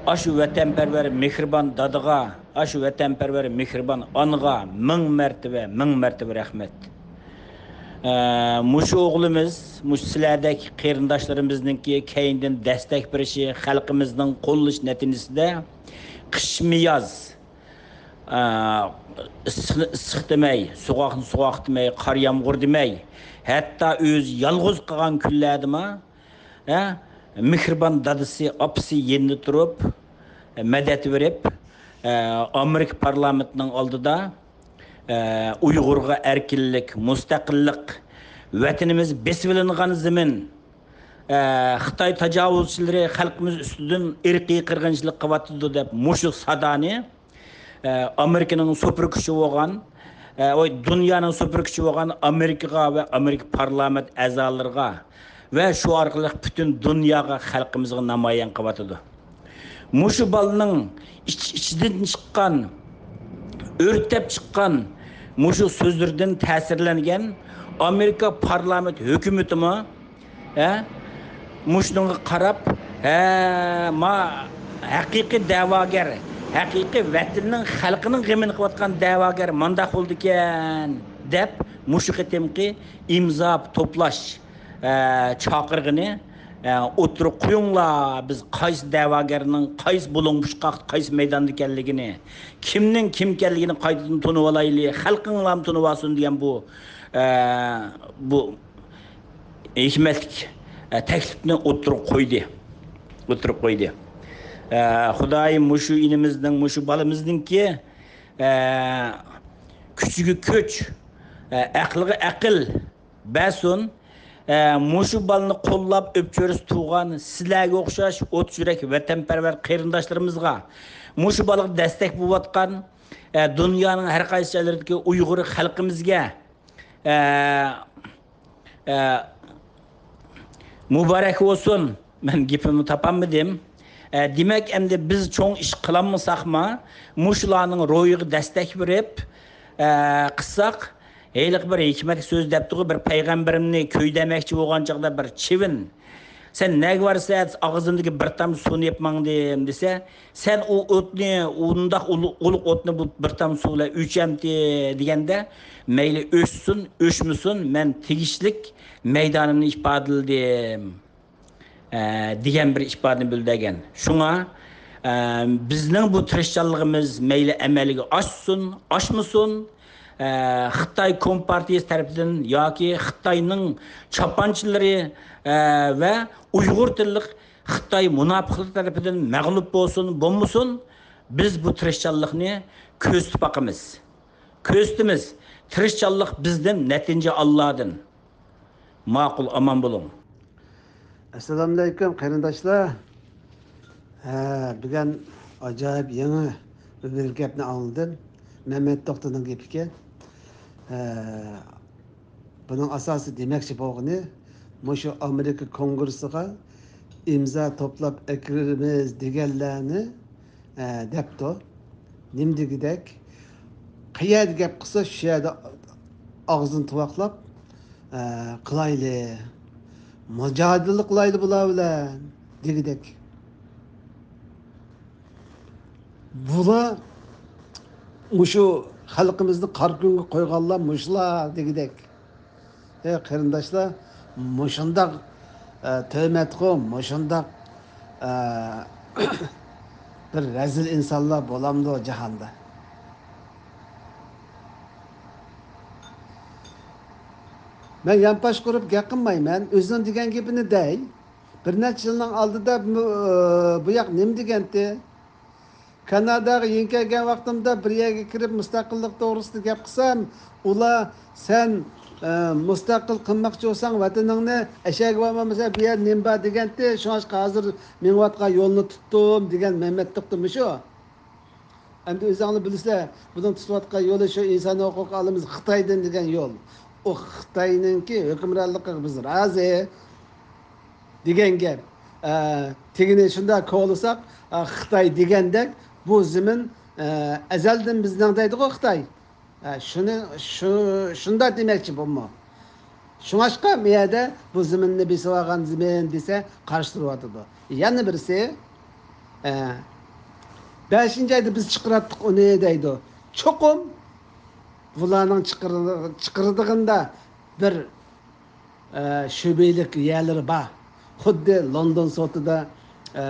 ئاشۇ ۋەتەنپەرۋەر، مېھرىبان دادىغا، ئاشۇ ۋەتەنپەرۋەر، مېھرىبان ئانىغا مىڭ مەرتىۋە، مىڭ مەرتىۋە رەھمەت. ئە، مۇشۇ ئوغلىمىز، مۇشۇ سىلەردەك قېرىنداشلىرىمىزنىڭكى كەينىدىن دەستەك بېرىشى، خەلقىمىزنىڭ قوللىشى نەتىجىسىدە قىشمۇ ياز، ئە، ئىسسىقنى ئىسسىق دېمەي، سوغۇقنى سوغۇق دېمەي، قار يامغۇر دېمەي، ھەتتا ئۆزى يالغۇز قالغان كۈنلەردىمۇ ھە، مېھرىبان دادىسى، ئاپىسى يېنىدا تۇرۇپ، مەدەت بېرىپ، ئامېرىكا پارلامېنتىنىڭ ئالدىدا ئە، ئۇيغۇرغا ئەركىنلىك، مۇستەقىللىق، ۋەتىنىمىز بېسىۋېلىنغان زېمىن، ئە، خىتاي تاجاۋۇزچىلىرى خەلقىمىز ئۈستىدىن ئىرقىي قىرغىنچىلىق قىلىۋاتىدۇ دەپ مۇشۇ سادانى، ئە، ئامېرىكىنىڭ سۇپرۇ كۈچى بولغان، ئە، ۋاي، دۇنيانىڭ سۇپرۇ كۈچى بولغان ئامېرىكىغا ۋە ئامېرىكا پارلامېنت ئەزالىرىغا ۋە شۇ ئارقىلىق پۈتۈن دۇنياغا، خەلقىمىزغا نامايان قىلىۋاتىدۇ. مۇشۇ بالىنىڭ ئىچ-، ئىچىدىن چىققان، ئۆرتەپ چىققان مۇشۇ سۆزلىرىدىن تەسىرلەنگەن ئامېرىكا پارلامېنت ھۆكۈمىتىمۇ، ھە، مۇشۇنىڭغا قاراپ، ھە، ما، ھەقىقىي دەۋاگەر، ھەقىقىي ۋەتىنىنىڭ، خەلقىنىڭ غېمىنى قىلىۋاتقان دەۋاگەر مانداق بولىدىكەن، دەپ، مۇشۇ قېتىمقى ئىمزا توپلاش، ئە، چاقىرغىنى، ئە، ئوتتۇرىغا قويۇڭلار، بىز قايسى دەۋاگەرنىڭ قايسى بۇلۇڭ-پۇچقاق، قايسى مەيداندا ئىكەنلىكىنى، كىمنىڭ كىم ئىكەنلىكىنى قايتىدىن تونۇۋالايلى، خەلقىڭلارمۇ تونۇۋالسۇن دېگەن بۇ، ئە، بۇ ھېكمەتلىك، ئە، تەكلىپنى ئوتتۇرىغا قويدى. ئوتتۇرىغا قويدى. ئە، خۇدايىم مۇشۇ ئىنىمىزنىڭ، مۇشۇ بالىمىزنىڭكى، ئە، كۈچىگە كۈچ، ئە، ئەقلىگە ئەقىل بەرسۇن. ئە، مۇشۇ بالىنى قوللاپ ئۆپچۆرىسى تۇغان سىلەرگە ئوخشاش ئوت يۈرەك ۋەتەنپەرۋەر قېرىنداشلىرىمىزغا، مۇشۇ بالىغا دەستەك بولۇۋاتقان، ئە، دۇنيانىڭ ھەر قايسى جايلىرىدىكى ئۇيغۇر خەلقىمىزگە، ئە، ئە، مۇبارەك بولسۇن. مەن گېپىمنى تاپالمىدىم. ئە، دېمەك، ئەمدى بىز چوڭ ئىش قىلالمىساقمۇ، مۇشۇلارنىڭ روھىغا دەستەك بېرىپ، ئە، قىلساق، ھېلىقى بىر ھېكمەتلىك سۆز دەپتىغۇ، بىر پەيغەمبىرىمنى كۆيدۈرمەكچى بولغان چاغدا بىر چىۋىن، سەن نەگە بارسا، ئاغزىمدىكى بىر تامچە سۇنى يەپ ماڭدىم دېسە، سەن ئۇ ئوتنى، ئۇنداق ئۇلۇ-، ئۇلۇغ ئوتنى بۇ بىر تامچە سۇ بىلەن ئۆچەمتى دېگەندە، مەيلى ئۆچسۇن، ئۆچمىسۇن، مەن تېگىشلىك مەيدانىمنى ئىپادىلىدىم، ئە، دېگەن بىر ئىپادىنى بىلدۈرگەن. شۇڭا، ئە، بىزنىڭ بۇ تىرىشچانلىقىمىز مەيلى ئەمەلگە ئاشسۇن، ئاشمىسۇن، ئە، خىتاي كومپارتىيىسى تەرىپىدىن ياكى خىتاينىڭ چاپانچىلىرى، ئە، ۋە ئۇيغۇر تىللىق خىتاي مۇناپىقلىرى تەرىپىدىن مەغلۇپ بولسۇن، بولمىسۇن، بىز بۇ تىرىشچانلىقنى كۆزىتىپ باقىمىز. كۆزىتىمىز. تىرىشچانلىق بىزدىن، نەتىجە ئاللادىن. ماقۇل، ئامان بولۇڭ. ئەسسالامۇئەلەيكۇم، قېرىنداشلار. ھە، بۈگۈن ئاجايىپ يېڭى بىر گەپنى ئاڭلىدىم. مەمەت توختىنىڭ گېپىكەن. ھە، بۇنىڭ ئاساسىي دېمەكچى بولغىنى، مۇشۇ ئامېرىكا كونگرېسسىغا ئىمزا توپلاپ ئەكىرىمىز دېگەنلەرنى، ئە، دەپتۇ. نېمە دېگۈدەك؟ قەيەردە گەپ قىلسا، شۇ يەردە ئاغزىنى تۇۋاقلاپ، ئە، قىلايلى. مۇجادىلە قىلايلى بۇلار بىلەن دېگۈدەك. بۇلار مۇشۇ خەلقىمىزنى قارا كۈنگە قويغانلار مۇشۇلار دېگۈدەك. ئەي قېرىنداشلار، مۇشۇنداق، ئە، تۆھمەتقۇ، مۇشۇنداق، ئە، بىر رەزىل ئىنسانلار بولامدۇ جاھاندا؟ مەن يانپاش قۇرۇپ گەپ قىلمايمەن، ئۆزىنىڭ دېگەن گېپىنى دەي. بىر نەچچە يىلنىڭ ئالدىدا بۇ، بۇ ياق نېمە دېگەنتى؟ كاناداغا يېڭى كەلگەن ۋاقتىمدا بىر يەرگە كىرىپ مۇستەقىللىق توغرىسىدا گەپ قىلسام، ئۇلار، «سەن، ئە، مۇستەقىل قىلماقچى بولساڭ ۋەتىنىڭنى، ئەشەگە بارمامسەن، بۇ يەردە نېمە بار؟» دېگەنتى. شۇڭلاشقا ھازىر مېڭىۋاتقان يولنى تۇتتۇم دېگەن مەمەت توختى مۇشۇ. ئەمدى ئۆزۈڭلار بىلىسىلەر، بۇنىڭ تۇتۇۋاتقان يولى شۇ ئىنسان ھوقۇق ئالىمىز خىتايدىن دېگەن يول. ئۇ خىتاينىڭكى ھۆكۈمرانلىقىغا بىز رازى دېگەن گەپ. ئە، تېگىنى شۇنداق كولىساق، ئە، خىتاي دېگەندەك، بۇ زېمىن، ئە، ئەزەلدىن بىزنىڭ دەيدىغۇ خىتاي. ئە، شۇنى، شۇ، شۇنداق دېمەكچى بۇمۇ. شۇڭاشقا بۇ يەردە بۇ زېمىننى بېسىۋالغان زېمىن دېسە قارشى تۇرۇۋاتىدۇ. يەنە بىرسى، ئە، بەشىنچى ئايدا بىز چىقىراتتۇق ئۇنى دەيدۇ. چوقۇم بۇلارنىڭ چىقىرىدىغىنىدا بىر، ئە، شۈبھىلىك يەرلىرى بار. خۇددى لوندون سوتىدا، ئە،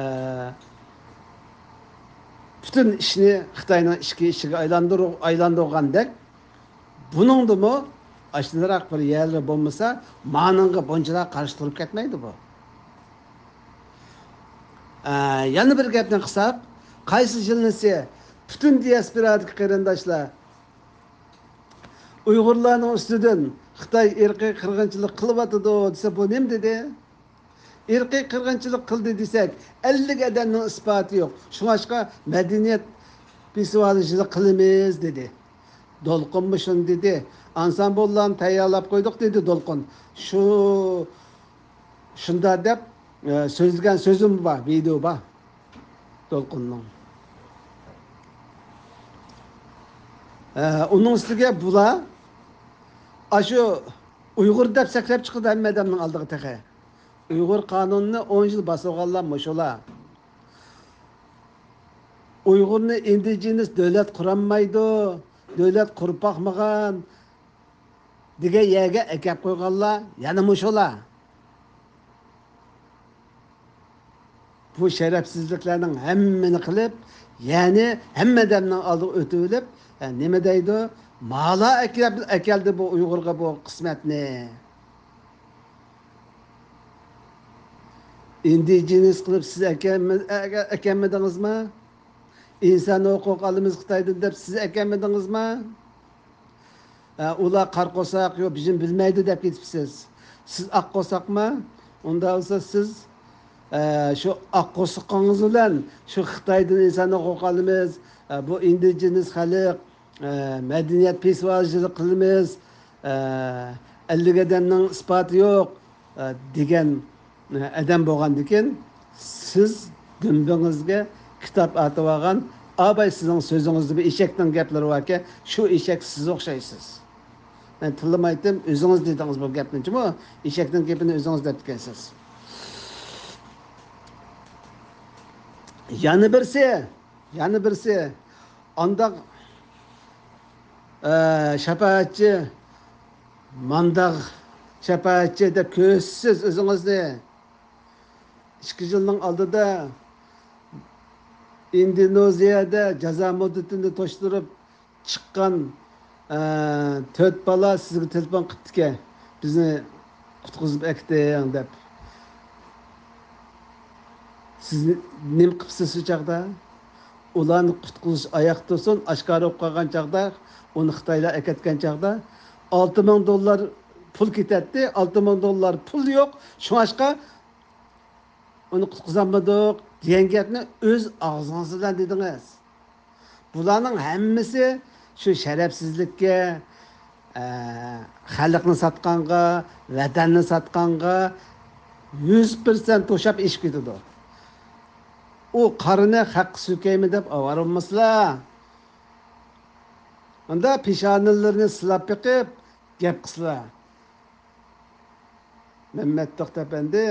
پۈتۈن ئىشنى خىتاينىڭ ئىچكى ئىشىگە ئايلاندۇر-، ئايلاندۇرغاندەك، بۇنىڭدىمۇ ئاشۇنداق بىر يەرلىرى بولمىسا، مانىڭغا بۇنچىلاپ قارشى تۇرۇپ كەتمەيدۇ بۇ. ئە، يەنە بىر گەپنى قىلساق، قايسى يىلنىسى پۈتۈن دىياسپورادىكى قېرىنداشلار ئۇيغۇرلارنىڭ ئۈستىدىن خىتاي ئىرقىي قىرغىنچىلىق قىلىۋاتىدۇ دېسە، بۇ نېمە دېدى؟ ئىرقىي قىرغىنچىلىق قىلدى دېسەك، ئەللىك ئادەمنىڭ ئىسپاتى يوق. شۇڭلاشقا مەدەنىيەت پېستىۋالى قىلىمىز دېدى. دولقۇنمۇ شۇنى دېدى. ئانسامبىللارنى تەييارلاپ قويدۇق دېدى دولقۇن. شۇ، شۇنداق دەپ، ئە، سۆزلىگەن سۆزۈم بار، ۋىدېو بار دولقۇننىڭ. ئە، ئۇنىڭ ئۈستىگە بۇلار ئاشۇ ئۇيغۇر دەپ سەكرەپ چىقىدۇ ھەممە ئادەمنىڭ ئالدىغا تېخى. ئۇيغۇر قانۇنىنى ئون يىل باسىدىغانلار مۇشۇلار. ئۇيغۇرنى ئىندىجېنىس دۆلەت قۇرالمايدۇ، دۆلەت قۇرۇپ باقمىغان دېگەن يەرگە ئەكەپ قويغانلار يەنە مۇشۇلار. بۇ شەرەپسىزلىكلەرنىڭ ھەممىنى قىلىپ، يەنى ھەممە ئادەمنىڭ ئالدىغا ئۆتۈۋېلىپ، ئە، نېمە دەيدۇ؟ مالا ئەكەپ-، ئەكەلدى بۇ ئۇيغۇرغا بۇ قىسمەتنى. ئىندىجېنىس قىلىپ سىز ئەكەلمە-، ئەكەلمىدىڭىزما؟ ئىنسان ھوقۇق ئالىمىز خىتايدىن دەپ سىز ئەكەلمىدىڭىزما؟ ئە، ئۇلار قارا قورساق، يوق، بىزنى بىلمەيدۇ دەپ كېتىپسىز. سىز ئاق قورساقما؟ ئۇنداق بولسا سىز، ئە، شۇ ئاق قورسىقىڭىز بىلەن شۇ خىتايدىن ئىنسان ھوقۇق ئالىمىز، ئە، بۇ ئىندىجېنىس خەلق، ئە، مەدەنىيەت پېستىۋالى قىلىمىز، ئە، ئەللىك ئادەمنىڭ ئىسپاتى يوق، ئە، دېگەن، ئە، ئادەم بولغاندىكىن، سىز دۈمبىڭىزگە كىتاب ئارتىۋالغان، ئاباي سىزنىڭ سۆزىڭىزدە بىر ئېشەكنىڭ گەپلىرى باركەن، شۇ ئېشەك سىز ئوخشايسىز. مەن تىللىمايتتىم، ئۆزىڭىز دېدىڭىز بۇ گەپنى جۇمۇ، ئېشەكنىڭ گېپىنى ئۆزىڭىز دەپتىكەنسىز. يەنە بىرسى، يەنە بىرسى، ئانداق، ئە، شاپائەتچى، مانداق شاپائەتچى دەپ كۆرسىتىسىز ئۆزىڭىزنى. ئىككى يىلنىڭ ئالدىدا ئىندونېزىيەدە جازا مۇددىتىنى توشتۇرۇپ چىققان، ئە، تۆت بالا سىزگە تېلېفون قىپتىكەن، بىزنى قۇتقۇزۇپ ئەكېتىڭ دەپ. سىز نېمە قىپسىز شۇ چاغدا؟ ئۇلارنى قۇتقۇزۇش ئاياقتا تۇرسۇن، ئاشكارا بولۇپ قالغان چاغدا، ئۇنى خىتايلار ئەكەتكەن چاغدا ئالتە مىڭ دوللار پۇل كېتەتتى، ئالتە مىڭ دوللار پۇل يوق، شۇڭلاشقا ئۇنى قۇتقۇزالمىدۇق دېگەن گەپنى ئۆز ئاغزىڭىز بىلەن دېدىڭىز. بۇلارنىڭ ھەممىسى شۇ شەرەپسىزلىككە، ئە، خەلقنى ساتقانغا، ۋەتەننى ساتقانغا يۈز پىرسەنت توشاپ ئېشىپ كېتىدۇ. ئۇ قارىنى خەققە سۆكەيمەن دەپ ئاۋارە بولمىسىلا. ئۇندا پېشانىلىرىنى سىلاپ بېقىپ گەپ قىلسىلا. مەمەت توختى ئەپەندى.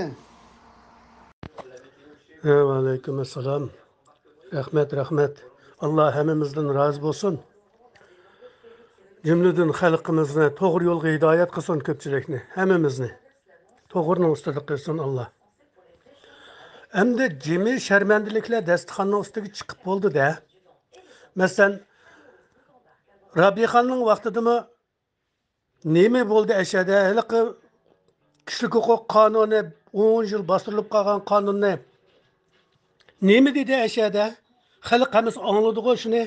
ھە، ۋەئەلەيكۇم ئەسسالام. رەھمەت، رەھمەت. ئاللا ھەممىمىزدىن رازى بولسۇن. جۈملىدىن خەلقىمىزنى توغرا يولغا ھىدايەت قىلسۇن، كۆپچىلىكنى، ھەممىمىزنى. توغرىنىڭ ئۈستىدە قىلسۇن ئاللا. ئەمدى جىمى شەرمەندىلىكلەر دەستىخاننىڭ ئۈستىگە چىقىپ بولدى-دە. مەسىلەن، رابىيخاننىڭ ۋاقتىدىمۇ نېمە بولدى ئەشەدە؟ ھېلىقى كىشىلىك ھوقۇق قانۇنى، ئون يىل باستۇرۇلۇپ قالغان قانۇننى نېمە دېدى ئەشەدە؟ خەلق ھەممىسى ئاڭلىدىغۇ شۇنى.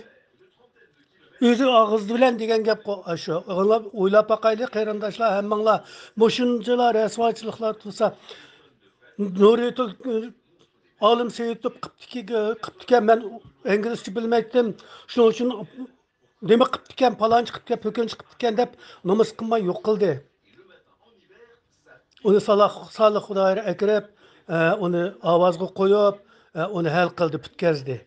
ئۆزى ئاغزى بىلەن دېگەن گەپقۇ ئاشۇ. ئويلاپ، ئويلاپ باقايلى قېرىنداشلار، ھەممىڭلار. مۇشۇنچىلا رەسۋاچىلىقلار تۇرسا، نۇرىتۇل ئالىم سېيىتوف قىپتىكى، قىپتىكەن، مەن ئىنگلىزچە بىلمەيتتىم. شۇنىڭ ئۈچۈن نېمە قىپتىكەن، پالانچى قىپتىكەن، پۆكۈنچى قىپتىكەن دەپ نومۇس قىلماي يوق قىلدى. ئۇنى سالىھ، سالىھ خۇدايار ئەكىرىپ، ئە، ئۇنى ئاۋازغا قويۇپ، ئە، ئۇنى ھەل قىلدى، پۈتكەزدى.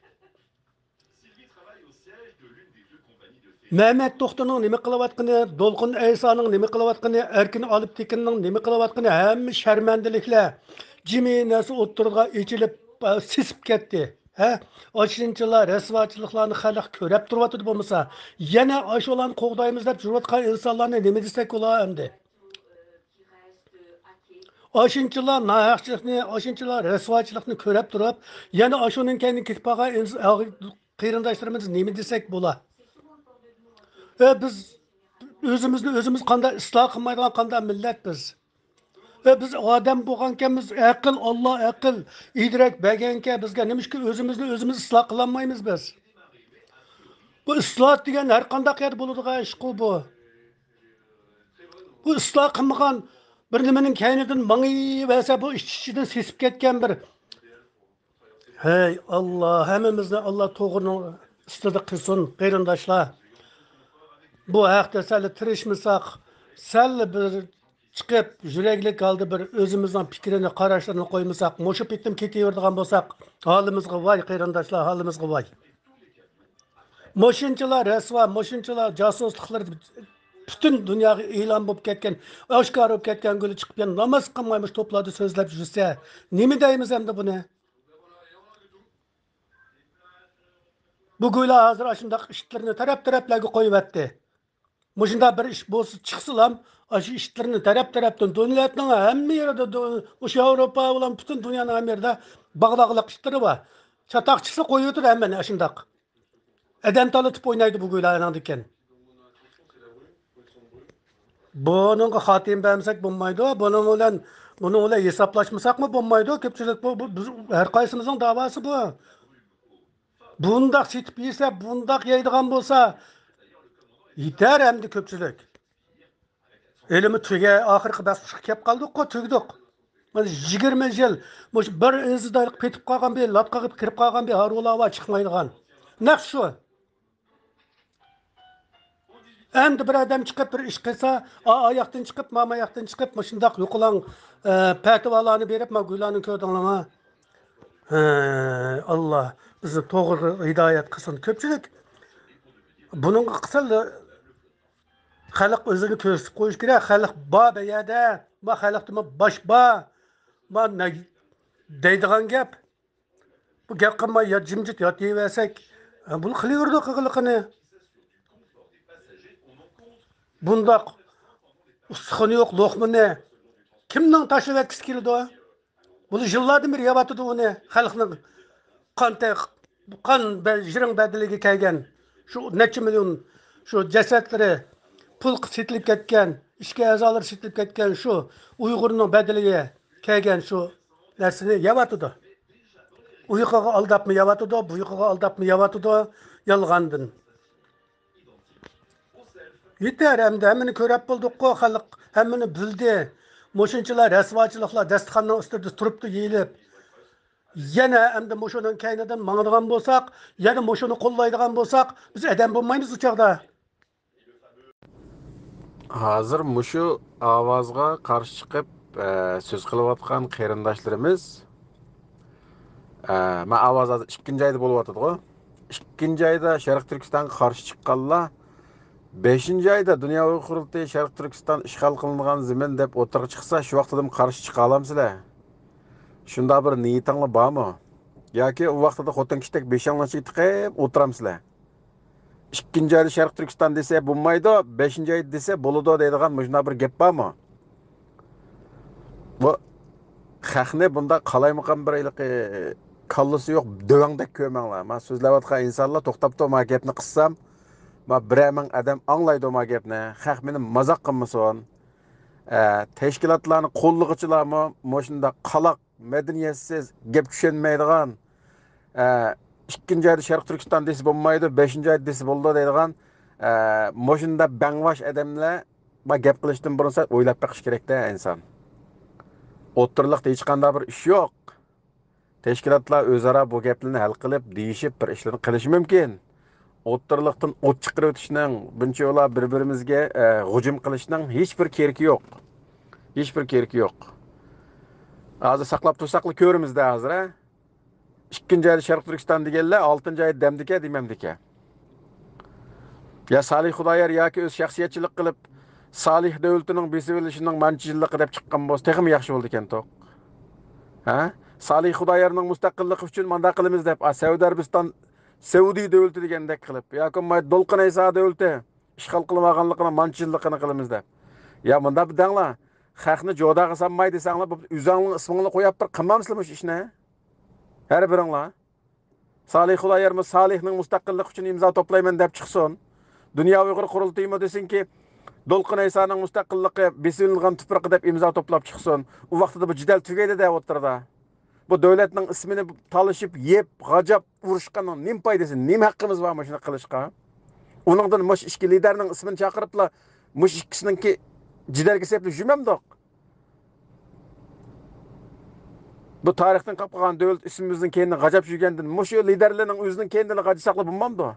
مەمەت توختىنىڭ نېمە قىلىۋاتقىنى، دولقۇن ئەيسانىڭ نېمە قىلىۋاتقىنى، ئەركىن ئالپتېكىننىڭ نېمە قىلىۋاتقىنى، ھەممە شەرمەندىلىكلەر جىمى نەرسە ئوتتۇرىغا ئېچىلىپ، ئە، سېسىپ كەتتى. ھە؟ ئاشۇنچىلا رەسۋاچىلىقلارنى خەلق كۆرەپ تۇرۇۋاتىدۇ بولمىسا، يەنە ئاشۇلارنى قوغدايمىز دەپ يۈرۈۋاتقان ئىنسانلارنى نېمە دېسەك بولا ئەمدى؟ ئاشۇنچىلا ناھەقچىلىقنى، ئاشۇنچىلا رەسۋاچىلىقنى كۆرۈپ تۇرۇپ، يەنە ئاشۇنىڭ كەينىدىن كېتىپ قالغان ئىنس-، قېرىنداشلىرىمىز نېمە دېسەك بولا؟ ئە، بىز ئۆزىمىزنى ئۆزىمىز قانداق ئىسلاھ قىلمايدىغان قانداق مىللەت بىز؟ ئە، بىز ئادەم بولغانكەنمىز، ئەقىل، ئاللا ئەقىل، ئىدراك بەرگەنكەن بىزگە، نېمىشقا ئۆزىمىزنى ئۆزىمىز ئىسلاھ قىلالمايمىز بىز؟ بۇ ئىسلاھ دېگەن ھەر قانداق يەردە بولىدىغان ئىشقۇ بۇ. بۇ ئىسلاھ قىلمىغان، بىر نېمىنىڭ كەينىدىن ماڭىۋەرسە، بۇ ئىچ-ئىچىدىن سېسىپ كەتكەن بىر. ھەي ئاللا، ھەممىمىزنى ئاللا توغرىنىڭ ئۈستىدە قىلسۇن، قېرىنداشلار. بۇ ھەقتە سەل تىرىشمىساق، سەل بىر چىقىپ، يۈرەكلىك ھالدا بىر ئۆزىمىزنىڭ پىكرىنى، قاراشلىرىنى قويمىساق، مۇشۇ پېتىم كېتىۋېرىدىغان بولساق، ھالىمىزغا ۋاي، قېرىنداشلار، ھالىمىزغا ۋاي. مۇشۇنچىلا رەسۋا، مۇشۇنچىلا جاسۇسلۇقلىرى پۈتۈن دۇنياغا ئېلان بولۇپ كەتكەن، ئاشكارا بولۇپ كەتكەن كۈنى چىقىپ، يەنە ناماز قىلماي مۇشۇ توپلاردا سۆزلەپ يۈرسە، نېمە دەيمىز ئەمدى بۇنى؟ بۇ گويلا ھازىر ئاشۇنداق ئىتلىرىنى تەرەپ-تەرەپلەرگە قويۇۋەتتى. مۇشۇنداق بىر ئىش بولسا، چىقسىلام، ئاشۇ ئىتلىرىنى تەرەپ-تەرەپتىن، دۆلەتنىڭ ھەممە يېرىدە، دۆ-، مۇشۇ ياۋروپا بىلەن پۈتۈن دۇنيانىڭ ھەممە يېرىدە باغلاغلىق ئىتلىرى بار. چاتاق چىقسا، قويۇۋېتىدۇ ھەممىنى ئاشۇنداق. ئادەم تالىتىپ ئوينايدۇ بۇ گويلا ئاناڭدىكەن. بۇنىڭغا خاتىمە بەرمىسەك بولمايدۇ. بۇنىڭ بىلەن، بۇنىڭ بىلەن ھېسابلاشمىساقمۇ بولمايدۇ. كۆپچىلىك بۇ، بۇ، بىز ھەر قايسىمىزنىڭ داۋاسى بۇ. بۇنداق سېتىپ يېسە، بۇنداق يەيدىغان بولسا، يېتەر ئەمدى كۆپچىلىك. ھېلىمۇ تۈگە، ئاخىرقى باسقۇچقا كەپ قالدۇققۇ، تۈگىدۇق. مانا يىگىرمە يىل مۇشۇ بىر ئىزىدا پېتىپ قالغان بىر، لاتقا قىلىپ كىرىپ قالغان بىر ھارۋىلار بار، چىقمايدىغان. نەق شۇ. ئەمدى بىر ئادەم چىقىپ بىر ئىش قىلسا، ئا، ئاياقتىن چىقىپ، ماما ئاياقتىن چىقىپ، مۇشۇنداق يوقىلاڭ، ئە، پەتىۋالارنى بېرىپ، ما گۇيلارنى كۆردۈڭلارمۇ؟ ھە، ئاللا بىزنى توغرا ھىدايەت قىلسۇن. كۆپچىلىك بۇنىڭغا قىسىل خەلق ئۆزىنى كۆرسىتىپ قويۇش كېرەك. خەلق بار بۇ يەردە. ما خەلقتىمۇ باش بار. ما نە-، دەيدىغان گەپ. بۇ گەپ قىلماي يا جىمجىت ياتىۋەرسەك، ھە، بۇ قىلىۋېرىدۇ قىلغىنىنى. بۇنداق ئۇستىخىنى يوق لوقمىنى كىمنىڭ تاشلىۋەتكۈسى كېلىدۇ؟ بۇ يىللاردىن بېرى يەۋاتىدۇ ئۇنى. خەلقنىڭ قان تە-، قان بە-، يىرىڭ بەدىلىگە كەلگەن شۇ نەچچە مىليون شۇ جەسەتلىرى، پۇل سېتىلىپ كەتكەن، ئىچكى ئەزالىرى سېتىلىپ كەتكەن شۇ ئۇيغۇرنىڭ بەدىلىگە كەلگەن شۇ نەرسىنى يەۋاتىدۇ. ئۇيقۇغا ئالداپمۇ يەۋاتىدۇ، بۇيقۇغا ئالداپمۇ يەۋاتىدۇ، يالغاندىن. يېتەر ئەمدى، ھەممىنى كۆرەپ بولدۇققۇ، خەلق ھەممىنى بىلدى. مۇشۇنچىلا رەسۋاچىلىقلار داستىخاننىڭ ئۈستىدە تۇرۇپتۇ يېيىلىپ. يەنە ئەمدى مۇشۇنىڭ كەينىدىن ماڭىدىغان بولساق، يەنە مۇشۇنى قوللايدىغان بولساق، بىز ئادەم بولمايمىز ئۇ چاغدا. ھازىر مۇشۇ ئاۋازغا قارشى چىقىپ، ئە، سۆز قىلىۋاتقان قېرىنداشلىرىمىز، ئە، مەن ئاۋاز ھازىر ئىككىنچى ئايدا بولۇۋاتىدىغۇ. ئىككىنچى ئايدا شەرقىي تۈركىستانغا قارشى چىققانلار، بەشىنچى ئايدا دۇنيا ئۇيغۇر قۇرۇلتىيى شەرقىي تۈركىستان ئىشغال قىلىنغان زېمىن دەپ ئوتتۇرىغا چىقسا، شۇ ۋاقتىدىمۇ قارشى چىقالامسىلەر؟ شۇنداق بىر نىيىتىڭلار بارمۇ؟ ياكى ئۇ ۋاقتىدا خوتۇن كىشىدەك بېشىڭلارنى ئېگىپ تىقىپ ئولتۇرامسىلەر؟ ئىككىنچى ئايدا شەرقىي تۈركىستان دېسە بولمايدۇ، بەشىنچى ئايدا دېسە بولىدۇ دەيدىغان مۇشۇنداق بىر گەپ بارمۇ؟ بۇ خەقنى بۇنداق قالايمىقان بىر ھېلىقى كاللىسى يوق دۆۋەڭدەك كۆرمەڭلار. ما سۆزلەۋاتقان ئىنسانلار توختاپتۇ، ما گەپنى قىلسام، ما بىرەر مىڭ ئادەم ئاڭلايدۇ ما گەپنى. خەق مېنى مازاق قىلمىسۇن. ئە، تەشكىلاتلارنى قوللىغۇچىلارمۇ مۇشۇنداق قالاق، مەدەنىيەتسىز، گەپ چۈشەنمەيدىغان، ئە، ئىككىنچى ئايدا شەرقىي تۈركىستان دېسە بولمايدۇ، بەشىنچى ئايدا دېسە بولىدۇ دەيدىغان، ئە، مۇشۇنداق بەڭۋاش ئادەملەر بار گەپ قىلىشتىن بۇرۇن سەل ئويلاپ بېقىش كېرەكتە ئىنسان. ئوتتۇرىلىقتا ھېچقانداق بىر ئىش يوق. تەشكىلاتلار ئۆزئارا بۇ گەپلەرنى ھەل قىلىپ، دېيىشىپ، بىر ئىشلارنى قىلىشى مۇمكىن. ئوتتۇرىلىقتىن ئوت چىقىرىۋېتىشنىڭ، بۇنچىۋالا بىر-بىرىمىزگە، ئە، ھۇجۇم قىلىشنىڭ ھېچبىر كېرىكى يوق. ھېچبىر كېرىكى يوق. ھازىر ساقلاپ تۇرساقلا كۆرىمىز-دە ھازىر، ھە؟ ئىككىنچى ئايدا شەرقىي تۈركىستان دېگەنلەر ئالتىنچى ئايدا دەمدىكەن، دېمەمدىكەن. يا سالىھ خۇدايار ياكى ئۆزى شەخسىيەتچىلىك قىلىپ، سالىھ دۆلىتىنىڭ بېسىۋېلىشىنىڭ مانچە يىللىقى دەپ چىققان بولسا، تېخىمۇ ياخشى بولىدىكەنتۇق. ھە؟ سالىھ خۇدايارنىڭ مۇستەقىللىقى ئۈچۈن مانداق قىلىمىز دەپ، ئا، سەئۇدى ئەرەبىستان، سەئۇدى دۆلىتى دېگەندەك قىلىپ، ياكى بولمايدۇ دولقۇن ئەيسا دۆلىتى ئىشغال قىلىۋالغانلىقىنىڭ مانچە يىللىقىنى قىلىمىز دەپ. يا مۇنداق بىر دەڭلار، خەقنى جوداغا سالماي دېسەڭلار، بۇ ئۆزۈڭلارنىڭ ئىسمىڭلارنى قويۇپ بىر قىلمامسىلەر مۇشۇ ئىشنى؟ ھەر بىرىڭلار. سالىھ خۇدايارمۇ سالىھنىڭ مۇستەقىللىقى ئۈچۈن ئىمزا توپلايمەن دەپ چىقسۇن. دۇنيا ئۇيغۇر قۇرۇلتىيىمۇ دېسۇنكى، دولقۇن ئەيسانىڭ مۇستەقىللىقى بېسىۋېلىنغان تۇپرىقى دەپ ئىمزا توپلاپ چىقسۇن. ئۇ ۋاقتىدا بۇ جېدەل تۈگەيدۇ-دە ئوتتۇرىدا. بۇ دۆلەتنىڭ ئىسمىنى تالىشىپ، يەپ، غاجاپ، ئۇرۇشقاننىڭ نېمە پايدىسى، نېمە ھەققىمىز بار مۇشۇنى قىلىشقا؟ ئۇنىڭدىن مۇشۇ ئىككى لىدەرنىڭ ئىسمىنى چاقىرىپلا، مۇشۇ ئىككىسىنىڭكى جېدەلگە سېلىپ يۈرمەمدۇق؟ بۇ تارىختىن قاپقالغان دۆلەت ئىسمىمىزنىڭ كەينىدىن غاجاپ يۈرگەندىن، مۇشۇ لىدەرلەرنىڭ ئۆزىنىڭ كەينىدىن غاجىساقلا بولمامدۇ؟